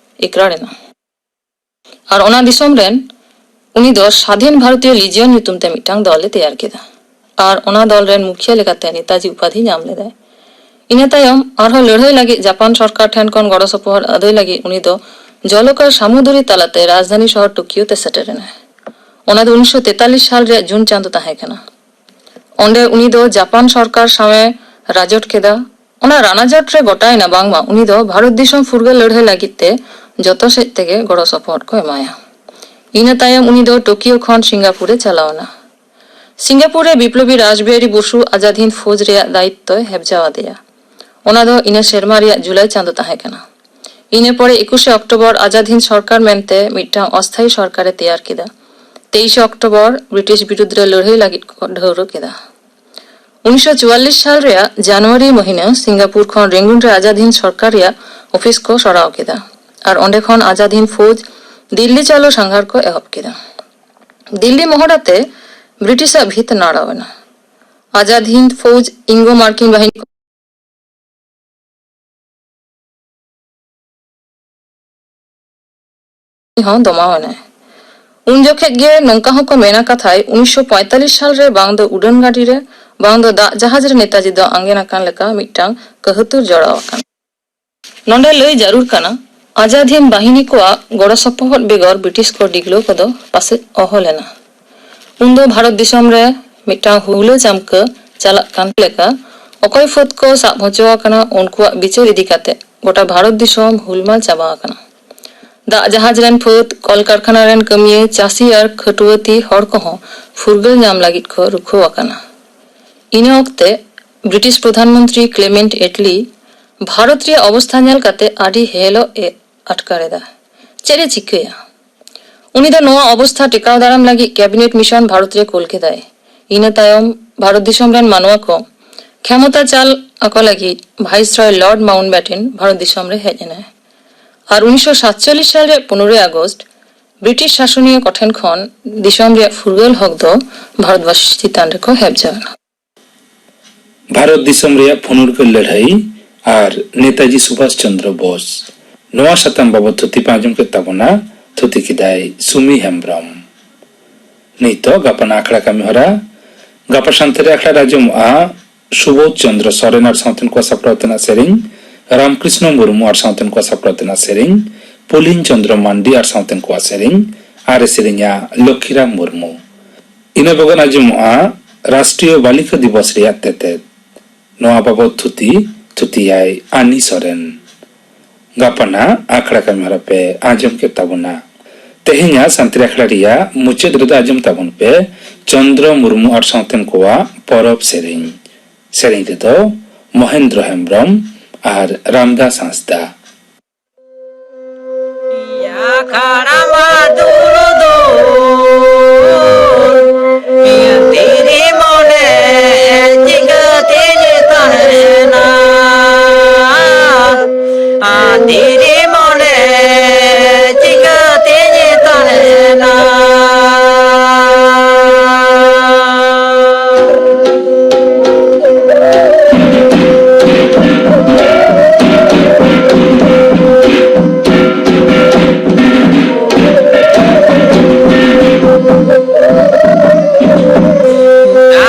ᱤᱠᱨᱟᱨ ᱮᱱᱟ᱾ ᱟᱨ ᱚᱱᱟ ᱫᱤᱥᱚᱢ ᱨᱮᱱ ᱩᱱᱤ ᱫᱚ ᱥᱟᱫᱷᱤᱱ ᱵᱷᱟᱨᱚᱛᱤᱭᱚ ᱞᱤᱡᱤᱭᱚᱱ ᱧᱩᱛᱩᱢ ᱛᱮ ᱢᱤᱫᱴᱟᱝ ᱫᱚᱞ ᱮ ᱛᱮᱭᱟᱨ ᱠᱮᱫᱟ᱾ ᱟᱨ ᱚᱱᱟ ᱫᱚᱞ ᱨᱮᱱ ᱢᱩᱠᱷᱤᱭᱟᱹ ᱞᱮᱠᱟᱛᱮ ᱱᱮᱛᱟᱡᱤ ᱩᱯᱟᱫᱷᱤ ᱧᱟᱢ ᱞᱮᱫᱟᱭ᱾ ᱤᱱᱟᱹ ᱛᱟᱭᱚᱢ ᱟᱨᱦᱚᱸ ᱞᱟᱹᱲᱦᱟᱹᱭ ᱞᱟᱹᱜᱤᱫ ᱡᱟᱯᱟᱱ ᱥᱚᱨᱠᱟᱨ ᱴᱷᱮᱱ ᱠᱷᱚᱱ ᱜᱚᱲᱚ ᱥᱚᱯᱚᱦᱚᱫ ᱟᱹᱫᱟᱹᱭ ᱞᱟᱹᱜᱤᱫ ᱩᱱᱤ ᱫᱚ ᱡᱚᱞᱚᱠᱟᱨ ᱥᱟᱢᱩᱫᱨᱤ ᱛᱟᱞᱟᱛᱮ ᱨᱟᱡᱽᱫᱷᱟᱱᱤ ᱥᱚᱦᱚᱨ ᱴᱳᱠᱤᱭᱳ ᱛᱮ ᱥᱮᱴᱮᱨ ᱮᱱᱟᱭ᱾ ᱚᱱᱟ ᱫᱚ ᱩᱱᱤᱥᱥᱚ ᱛᱮᱛᱟᱞᱤᱥ ᱥᱟᱞ ᱨᱮᱭᱟᱜ ᱡᱩᱱ ᱪᱟᱸᱫᱚ ᱛᱟᱦᱮᱸ ᱠᱟᱱᱟ᱾ ᱚᱸᱰᱮ ᱩᱱᱤ ᱫᱚ ᱡᱟᱯᱟᱱ ᱥᱚᱨᱠᱟᱨ ᱥᱟᱶ ᱮ ᱨᱟᱡᱚᱴ ᱠᱮᱫᱟ᱾ ᱚᱱᱟ ᱨᱟᱱᱟᱡᱚᱴ ᱨᱮ ᱜᱚᱴᱟᱭᱮᱱᱟ ᱵᱟᱝᱢᱟ ᱩᱱᱤ ᱫᱚ ᱵᱷᱟᱨᱚᱛ ᱫᱤᱥᱚᱢ ᱯᱷᱩᱨᱜᱟᱹᱞ ᱞᱟᱹᱲᱦᱟᱹᱭ ᱞᱟᱹᱜᱤᱫ ᱛᱮ ᱡᱚᱛᱚ ᱥᱮᱫ ᱛᱮᱜᱮ ᱜᱚᱲᱚ ᱥᱚᱯᱚᱦᱚᱫ ᱠᱚ ᱮᱢᱟᱭᱟ᱾ ᱤᱱᱟᱹ ᱛᱟᱭᱚᱢ ᱩᱱᱤ ᱫᱚ ᱴᱳᱠᱤᱭᱳ ᱠᱷᱚᱱ ᱥᱤᱝᱜᱟᱯᱩᱨ ᱮ ᱪᱟᱞᱟᱣ ᱮᱱᱟ᱾ ᱥᱤᱝᱜᱟᱯᱩᱨ ᱨᱮ ᱵᱤᱯᱞᱚᱵᱤ ᱨᱟᱥᱵᱤᱦᱟᱨᱤ ᱵᱚᱥᱩ ᱟᱡᱟᱫ ᱦᱤᱱᱫ ᱯᱷᱳᱡᱽ ᱨᱮᱭᱟᱜ ᱫᱟᱭᱤᱛᱛᱚᱭ ᱦᱮᱵᱡᱟᱣ ᱟᱫᱮᱭᱟ᱾ ᱚᱱᱟ ᱫᱚ ᱤᱱᱟᱹ ᱥᱮᱨᱢᱟ ᱨᱮᱭᱟᱜ ᱡᱩᱞᱟᱭ ᱪᱟᱸᱫᱚ ᱛᱟᱦᱮᱸ ᱠᱟᱱᱟ᱾ ᱤᱱᱟᱹ ᱯᱚᱨᱮ ᱮᱠᱩᱥᱮ ᱚᱠᱴᱳᱵᱚᱨ ᱟᱡᱟᱫ ᱦᱤᱱᱫ ᱥᱚᱨᱠᱟᱨ ᱢᱮᱱᱛᱮ ᱢᱤᱫᱴᱟᱝ ᱚᱥᱛᱷᱟᱭᱤ ᱥᱚᱨᱠᱟᱨ ᱮ ᱛᱮᱭᱟᱨ ᱠᱮᱫᱟ᱾ ᱛᱮᱭᱤᱥᱮ ᱚᱠᱴᱳᱵᱚᱨ ᱵᱨᱤᱴᱤᱥ ᱵᱤᱨᱩᱫᱽ ᱨᱮ ᱞᱟᱹᱲᱦᱟᱹᱭ ᱞᱟᱹᱜᱤᱫ ᱠᱚ ᱰᱷᱟᱹᱣᱨᱟᱹ ᱠᱮᱫᱟ᱾ ᱩᱱᱤᱥᱥᱚ ᱪᱩᱣᱟᱞᱞᱤᱥ ᱥᱟᱞ ᱨᱮᱭᱟᱜ ᱡᱟᱱᱩᱣᱟᱨᱤ ᱢᱟᱹᱦᱤᱱᱟᱹ ᱥᱤᱝᱜᱟᱯᱩᱨ ᱠᱷᱚᱱ ᱨᱮᱝᱜᱩᱱ ᱨᱮ ᱟᱡᱟᱫ ᱦᱤᱱᱫ ᱥᱚᱨᱠᱟᱨ ᱨᱮᱭᱟᱜ ᱚᱯᱷᱤᱥ ᱠᱚ ᱥᱚᱨᱟᱣ ᱠᱮᱫᱟ᱾ ᱟᱨ ᱚᱸᱰᱮ ᱠᱷᱚᱱ ᱟᱡᱟᱫ ᱦᱤᱱᱫ ᱯᱷᱳᱡᱽ ᱫᱤᱞᱞᱤ ᱪᱟᱞᱚ ᱥᱟᱸᱜᱷᱟᱨ ᱠᱚ ᱮᱦᱚᱵ ᱠᱮᱫᱟ᱾ ᱫᱤᱞᱞᱤ ᱢᱚᱦᱚᱲ ᱟᱛᱮ ᱵᱨᱤᱴᱤᱥᱟᱜ ᱵᱷᱤᱛ ᱱᱟᱲᱟᱣ ᱮᱱᱟ᱾ ᱟᱡᱟᱫ ᱦᱤᱱᱫ ᱯᱷᱳᱡᱽ ᱤᱝᱜᱚ ᱢᱟᱨᱠᱤᱱ ᱵᱟᱦᱤᱱᱤ ᱦᱚᱸ ᱫᱚᱢᱟᱣ ᱮᱱᱟᱭ᱾ ᱩᱱ ᱡᱚᱠᱷᱮᱡ ᱜᱮ ᱱᱚᱝᱠᱟ ᱦᱚᱸᱠᱚ ᱢᱮᱱᱟ ᱠᱟᱛᱷᱟᱭ, ᱩᱱᱤᱥᱥᱚ ᱯᱚᱸᱭᱛᱟᱞᱞᱤᱥ ᱥᱟᱞ ᱨᱮ ᱵᱟᱝ ᱫᱚ ᱩᱰᱟᱹᱱ ᱜᱟᱹᱰᱤ ᱨᱮ, ᱵᱟᱝ ᱫᱚ ᱫᱟᱜ ᱡᱟᱦᱟᱡᱽ ᱨᱮ ᱱᱮᱛᱟᱡᱤ ᱫᱚ ᱟᱸᱜᱮᱱ ᱟᱠᱟᱱ ᱞᱮᱠᱟ ᱢᱤᱫᱴᱟᱝ ᱠᱟᱹᱦᱩᱛᱩᱨ ᱡᱚᱲᱟᱣ ᱟᱠᱟᱱᱟ᱾ ᱱᱚᱰᱮ ᱞᱟᱹᱭ ᱡᱟᱹᱨᱩᱲ ᱠᱟᱱᱟ, ᱟᱡᱟᱫ ᱦᱤᱱᱫ ᱵᱟᱦᱤᱱᱤ ᱠᱚᱣᱟᱜ ᱜᱚᱲᱚ ᱥᱚᱯᱚᱦᱚᱫ ᱵᱮᱜᱚᱨ ᱵᱨᱤᱴᱤᱥ ᱠᱚ ᱰᱤᱜᱽᱞᱟᱹᱣ ᱠᱚᱫᱚ ᱯᱟᱥᱮᱡ ᱚᱦᱚ ᱞᱮᱱᱟ᱾ ᱩᱱᱫᱚ ᱵᱷᱟᱨᱚᱛ ᱫᱤᱥᱚᱢ ᱨᱮ ᱢᱤᱫᱴᱟᱝ ᱦᱩᱞᱟᱹ ᱪᱟᱢᱠᱟᱹ ᱪᱟᱞᱟᱜ ᱠᱟᱱ ᱞᱮᱠᱟ᱾ ᱚᱠᱚᱭ ᱯᱷᱟᱹᱫ ᱠᱚ ᱥᱟᱵ ᱦᱚᱪᱚ ᱟᱠᱟᱱᱟ, ᱩᱱᱠᱩᱣᱟᱜ ᱵᱤᱪᱟᱹᱨ ᱤᱫᱤ ᱠᱟᱛᱮ ᱜᱚᱴᱟ ᱵᱷᱟᱨᱚᱛ ᱫᱤᱥᱚᱢ ᱦᱩᱞᱢᱟᱞ ᱪᱟᱵᱟ ᱟᱠᱟᱱᱟ᱾ ᱫᱟᱜ ᱡᱟᱦᱟᱡᱽ ᱨᱮᱱ ᱯᱷᱟᱹᱫ, ᱠᱚᱞᱠᱟᱨᱠᱷᱟᱱᱟ ᱨᱮᱱ ᱠᱟᱹᱢᱤᱭᱟᱹ, ᱪᱟᱹᱥᱤ ᱟᱨ ᱠᱷᱟᱹᱴᱩᱣᱟᱹᱛᱤ ᱦᱚᱲ ᱠᱚᱦᱚᱸ ᱯᱷᱩᱨᱜᱟᱹᱞ ᱧᱟᱢ ᱞᱟᱹᱜᱤᱫ ᱠᱚ ᱨᱩᱠᱷᱟᱹᱣ ᱟᱠᱟᱱᱟ᱾ ᱤᱱᱟᱹ ᱚᱠᱛᱮ ᱵᱨᱤᱴᱤᱥ ᱯᱨᱚᱫᱷᱟᱱ ᱢᱚᱱᱛᱨᱤ ᱠᱞᱮᱢᱮᱱᱴ ᱮᱴᱞᱤ ᱵᱷᱟᱨᱚᱛ ᱨᱮᱭᱟᱜ ᱚᱵᱚᱥᱛᱷᱟ ᱧᱮᱞ ᱠᱟᱛᱮ ᱟᱹᱰᱤ ᱦᱮᱦᱮᱞᱚᱜ ᱮ ᱟᱴᱠᱟᱨ ᱮᱫᱟ᱾ ᱪᱮᱫ ᱮ ᱪᱤᱠᱟᱹᱭᱟ? ᱩᱱᱤ ᱫᱚ ᱱᱚᱣᱟ ᱚᱵᱚᱥᱛᱷᱟ ᱴᱮᱠᱟᱣ ᱫᱟᱨᱟᱢ ᱞᱟᱹᱜᱤᱫ ᱠᱮᱵᱤᱱᱮᱴ ᱢᱤᱥᱚᱱ ᱵᱷᱟᱨᱚᱛ ᱨᱮ ᱠᱩᱞ ᱠᱮᱫᱟᱭ᱾ ᱤᱱᱟᱹ ᱛᱟᱭᱚᱢ ᱵᱷᱟᱨᱚᱛ ᱫᱤᱥᱚᱢ ᱨᱮᱱ ᱢᱟᱱᱣᱟ ᱠᱚ ᱠᱷᱮᱢᱚᱛᱟ ᱪᱟᱞ ᱟᱠᱚ ᱞᱟᱹᱜᱤᱫ ᱵᱷᱟᱭᱤᱥᱨᱚᱭ ᱞᱚᱨᱰ ᱢᱟᱣᱩᱱᱴᱵᱮᱴᱮᱱ ᱵᱷᱟᱨᱚᱛ ᱫᱤᱥᱚᱢ ᱨᱮ ᱦᱮᱡ ᱮᱱᱟᱭ᱾ ᱟᱨ ᱩᱱᱤᱥᱥᱚ ᱥᱟᱛᱪᱚᱞᱞᱤᱥ ᱥᱟᱞ ᱨᱮᱭᱟᱜ ᱯᱚᱱᱨᱚᱭ ᱟᱜᱚᱥᱴ ᱵᱨᱤᱴᱤᱥ ᱥᱟᱥᱚᱱᱤᱭᱟᱹ ᱠᱚᱴᱷᱮᱱ ᱠᱷᱚᱱ ᱫᱤᱥᱚᱢ ᱨᱮᱭᱟᱜ ᱯᱷᱩᱨᱜᱟᱹᱞ ᱦᱚᱠ ᱫᱚ ᱵᱷᱟᱨᱚᱛᱵᱟᱥᱤ ᱪᱮᱛᱟᱱ ᱨᱮᱠᱚ ᱦᱮᱵᱡᱟ ᱮᱱᱟ᱾ ᱵᱷᱟᱨᱚᱛ ᱫᱤᱥᱚᱢ ᱨᱮᱭᱟᱜ ᱯᱷᱩᱱᱩᱨᱜᱟᱹᱞ ᱞᱟᱹᱲᱦᱟᱹᱭ ᱟᱨ ᱱᱮᱛᱟᱡᱤ ᱥᱩᱵᱷᱟᱥ ᱪᱚᱱᱫᱨᱚ ᱵᱳᱥ, ᱱᱚᱣᱟ ᱥᱟᱛᱟᱢ ᱵᱟᱵᱚᱛ ᱛᱷᱩᱛᱤ ᱯᱮ ᱟᱸᱡᱚᱢ ᱠᱮᱫ ᱛᱟᱵᱚᱱᱟ᱾ ᱛᱷᱩᱛᱤ ᱠᱮᱫᱟᱭ ᱥᱩᱢᱤ ᱦᱮᱢᱵᱽᱨᱚᱢ᱾ ᱱᱤᱛᱚᱜ ᱜᱟᱯᱟᱱ ᱟᱠᱷᱲᱟ ᱠᱟᱹᱢᱤ ᱦᱚᱨᱟ᱾ ᱜᱟᱯᱟ ᱥᱟᱱᱛᱟᱲᱤ ᱟᱠᱷᱲᱟ ᱨᱮ ᱟᱸᱡᱚᱢᱚᱜᱼᱟ ᱥᱩᱵᱳᱫᱷ ᱪᱚᱱᱫᱨᱚ ᱥᱚᱨᱮᱱ ᱟᱨ ᱥᱟᱶᱛᱮᱱ ᱠᱚᱣᱟᱜ ᱥᱟᱯᱲᱟᱣ ᱛᱮᱱᱟᱜ ᱥᱮᱨᱮᱧ, ᱨᱟᱢᱠᱨᱤᱥᱱᱚ ᱢᱩᱨᱢᱩ ᱟᱨ ᱥᱟᱶᱛᱮᱱ ᱠᱚᱣᱟᱜ ᱥᱟᱯᱲᱟᱣ ᱛᱮᱱᱟᱜ ᱥᱮᱨᱮᱧ, ᱯᱩᱞᱤᱱ ᱪᱚᱱᱫᱨᱚ ᱢᱟᱱᱰᱤ ᱟᱨ ᱥᱟᱶᱛᱮᱱ ᱠᱚᱣᱟᱜ ᱥᱮᱨᱮᱧ, ᱟᱨ ᱮ ᱥᱮᱨᱮᱧᱟ ᱞᱚᱠᱷᱤᱨᱟᱢ ᱢᱩᱨᱢᱩ᱾ ᱤᱱᱟᱹ ᱵᱮᱜᱚᱨ ᱟᱸᱡᱚᱢᱚᱜᱼᱟ ᱨᱟᱥᱴᱨᱤᱭᱚ ᱵᱟᱞᱤᱠᱟ ᱫᱤᱵᱚᱥ ᱨᱮᱭᱟᱜ ᱛᱮᱛᱮᱫ᱾ ᱱᱚᱣᱟ ᱵᱟᱵᱚᱛ ᱛᱷᱩᱛᱤ, ᱛᱷᱩᱛᱤᱭᱟᱭ ᱟᱱᱤ ᱥᱚᱨᱮᱱ᱾ ᱜᱟᱯᱟᱱᱟᱜ ᱟᱠᱷᱲᱟ ᱠᱟᱹᱢᱤ ᱦᱚᱨᱟ ᱯᱮ ᱟᱸᱡᱚᱢ ᱠᱮᱫ ᱛᱟᱵᱚᱱᱟ᱾ ᱛᱮᱦᱮᱧᱟᱜ ᱥᱟᱱᱛᱟᱲᱤ ᱟᱠᱷᱲᱟ ᱨᱮᱭᱟᱜ ᱢᱩᱪᱟᱹᱫ ᱨᱮᱫᱚ ᱟᱸᱡᱚᱢ ᱛᱟᱵᱚᱱ ᱯᱮ ᱪᱚᱱᱫᱨᱚ ᱢᱩᱨᱢᱩ ᱟᱨ ᱥᱟᱶᱛᱮᱱ ᱠᱚᱣᱟᱜ ᱯᱚᱨᱚᱵᱽ ᱥᱮᱨᱮᱧ᱾ ᱥᱮᱨᱮᱧ ᱨᱮᱫᱚ ᱢᱚᱦᱮᱱᱫᱨᱚ ᱦᱮᱢᱵᱽᱨᱚᱢ ᱟᱨ ᱨᱟᱢᱫᱟᱥ ᱦᱟᱸᱥᱫᱟ᱾ ᱟᱠᱷᱟᱲᱟ ᱢᱟ ᱫᱩᱞ ᱫᱩᱞ, ᱛᱤᱨᱤ ᱢᱚᱱᱮ ᱪᱤᱠᱟᱹᱛᱮ ᱛᱟᱦᱮᱱᱟ? ᱛᱤᱨᱤ ᱢᱚᱱᱮ ᱪᱤᱠᱟᱹᱛᱮ ᱛᱟᱦᱮᱱᱟ?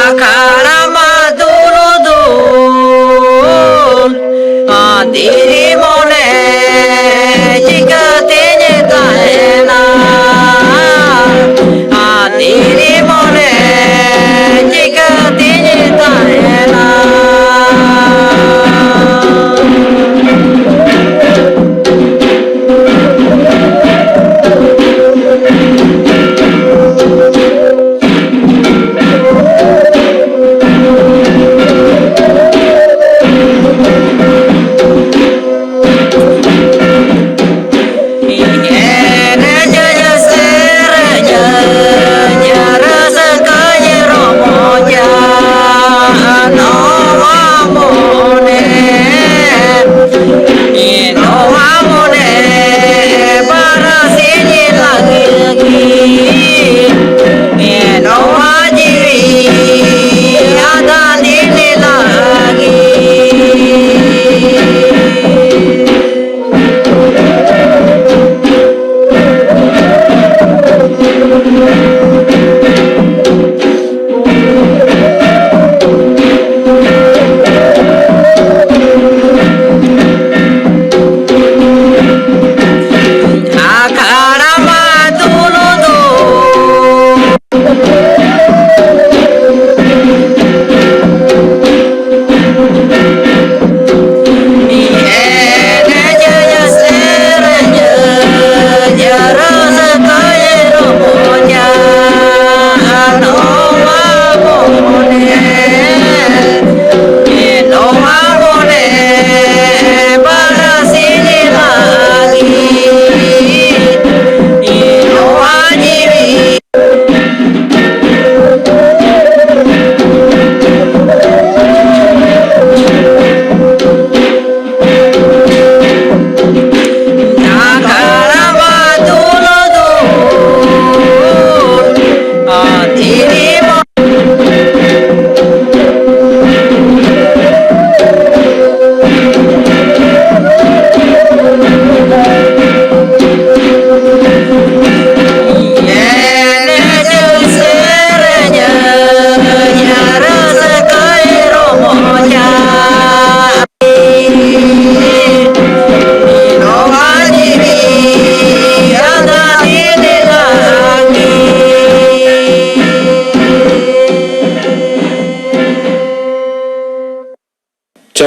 ᱟᱠᱷᱟᱲᱟ ᱢᱟ ᱫᱩᱞ ᱫᱩᱞ, ᱫᱤᱨᱤ ᱢᱚᱱᱮ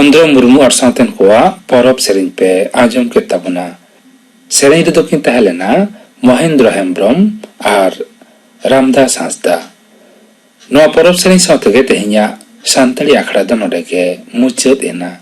ᱪᱚᱱᱫᱨᱚ ᱢᱩᱨᱢᱩ ᱟᱨ ᱥᱟᱶᱛᱮᱱ ᱠᱚᱣᱟᱜ ᱯᱚᱨᱚᱵᱽ ᱥᱮᱨᱮᱧ ᱯᱮ ᱟᱸᱡᱚᱢ ᱠᱮᱫ ᱛᱟᱵᱚᱱᱟ᱾ ᱥᱮᱨᱮᱧ ᱨᱮᱫᱚ ᱠᱤᱱ ᱛᱟᱦᱮᱸ ᱞᱮᱱᱟ ᱢᱚᱦᱮᱱᱫᱨᱚ ᱦᱮᱢᱵᱽᱨᱚᱢ ᱟᱨ ᱨᱟᱢᱫᱟᱥ ᱦᱟᱸᱥᱫᱟ᱾ ᱱᱚᱣᱟ ᱯᱚᱨᱚᱵᱽ ᱥᱮᱨᱮᱧ ᱥᱟᱶ ᱛᱮᱜᱮ ᱛᱮᱦᱮᱧᱟᱜ ᱥᱟᱱᱛᱟᱲᱤ ᱟᱠᱷᱲᱟ ᱫᱚ ᱱᱚᱰᱮ ᱜᱮ ᱢᱩᱪᱟᱹᱫ ᱮᱱᱟ᱾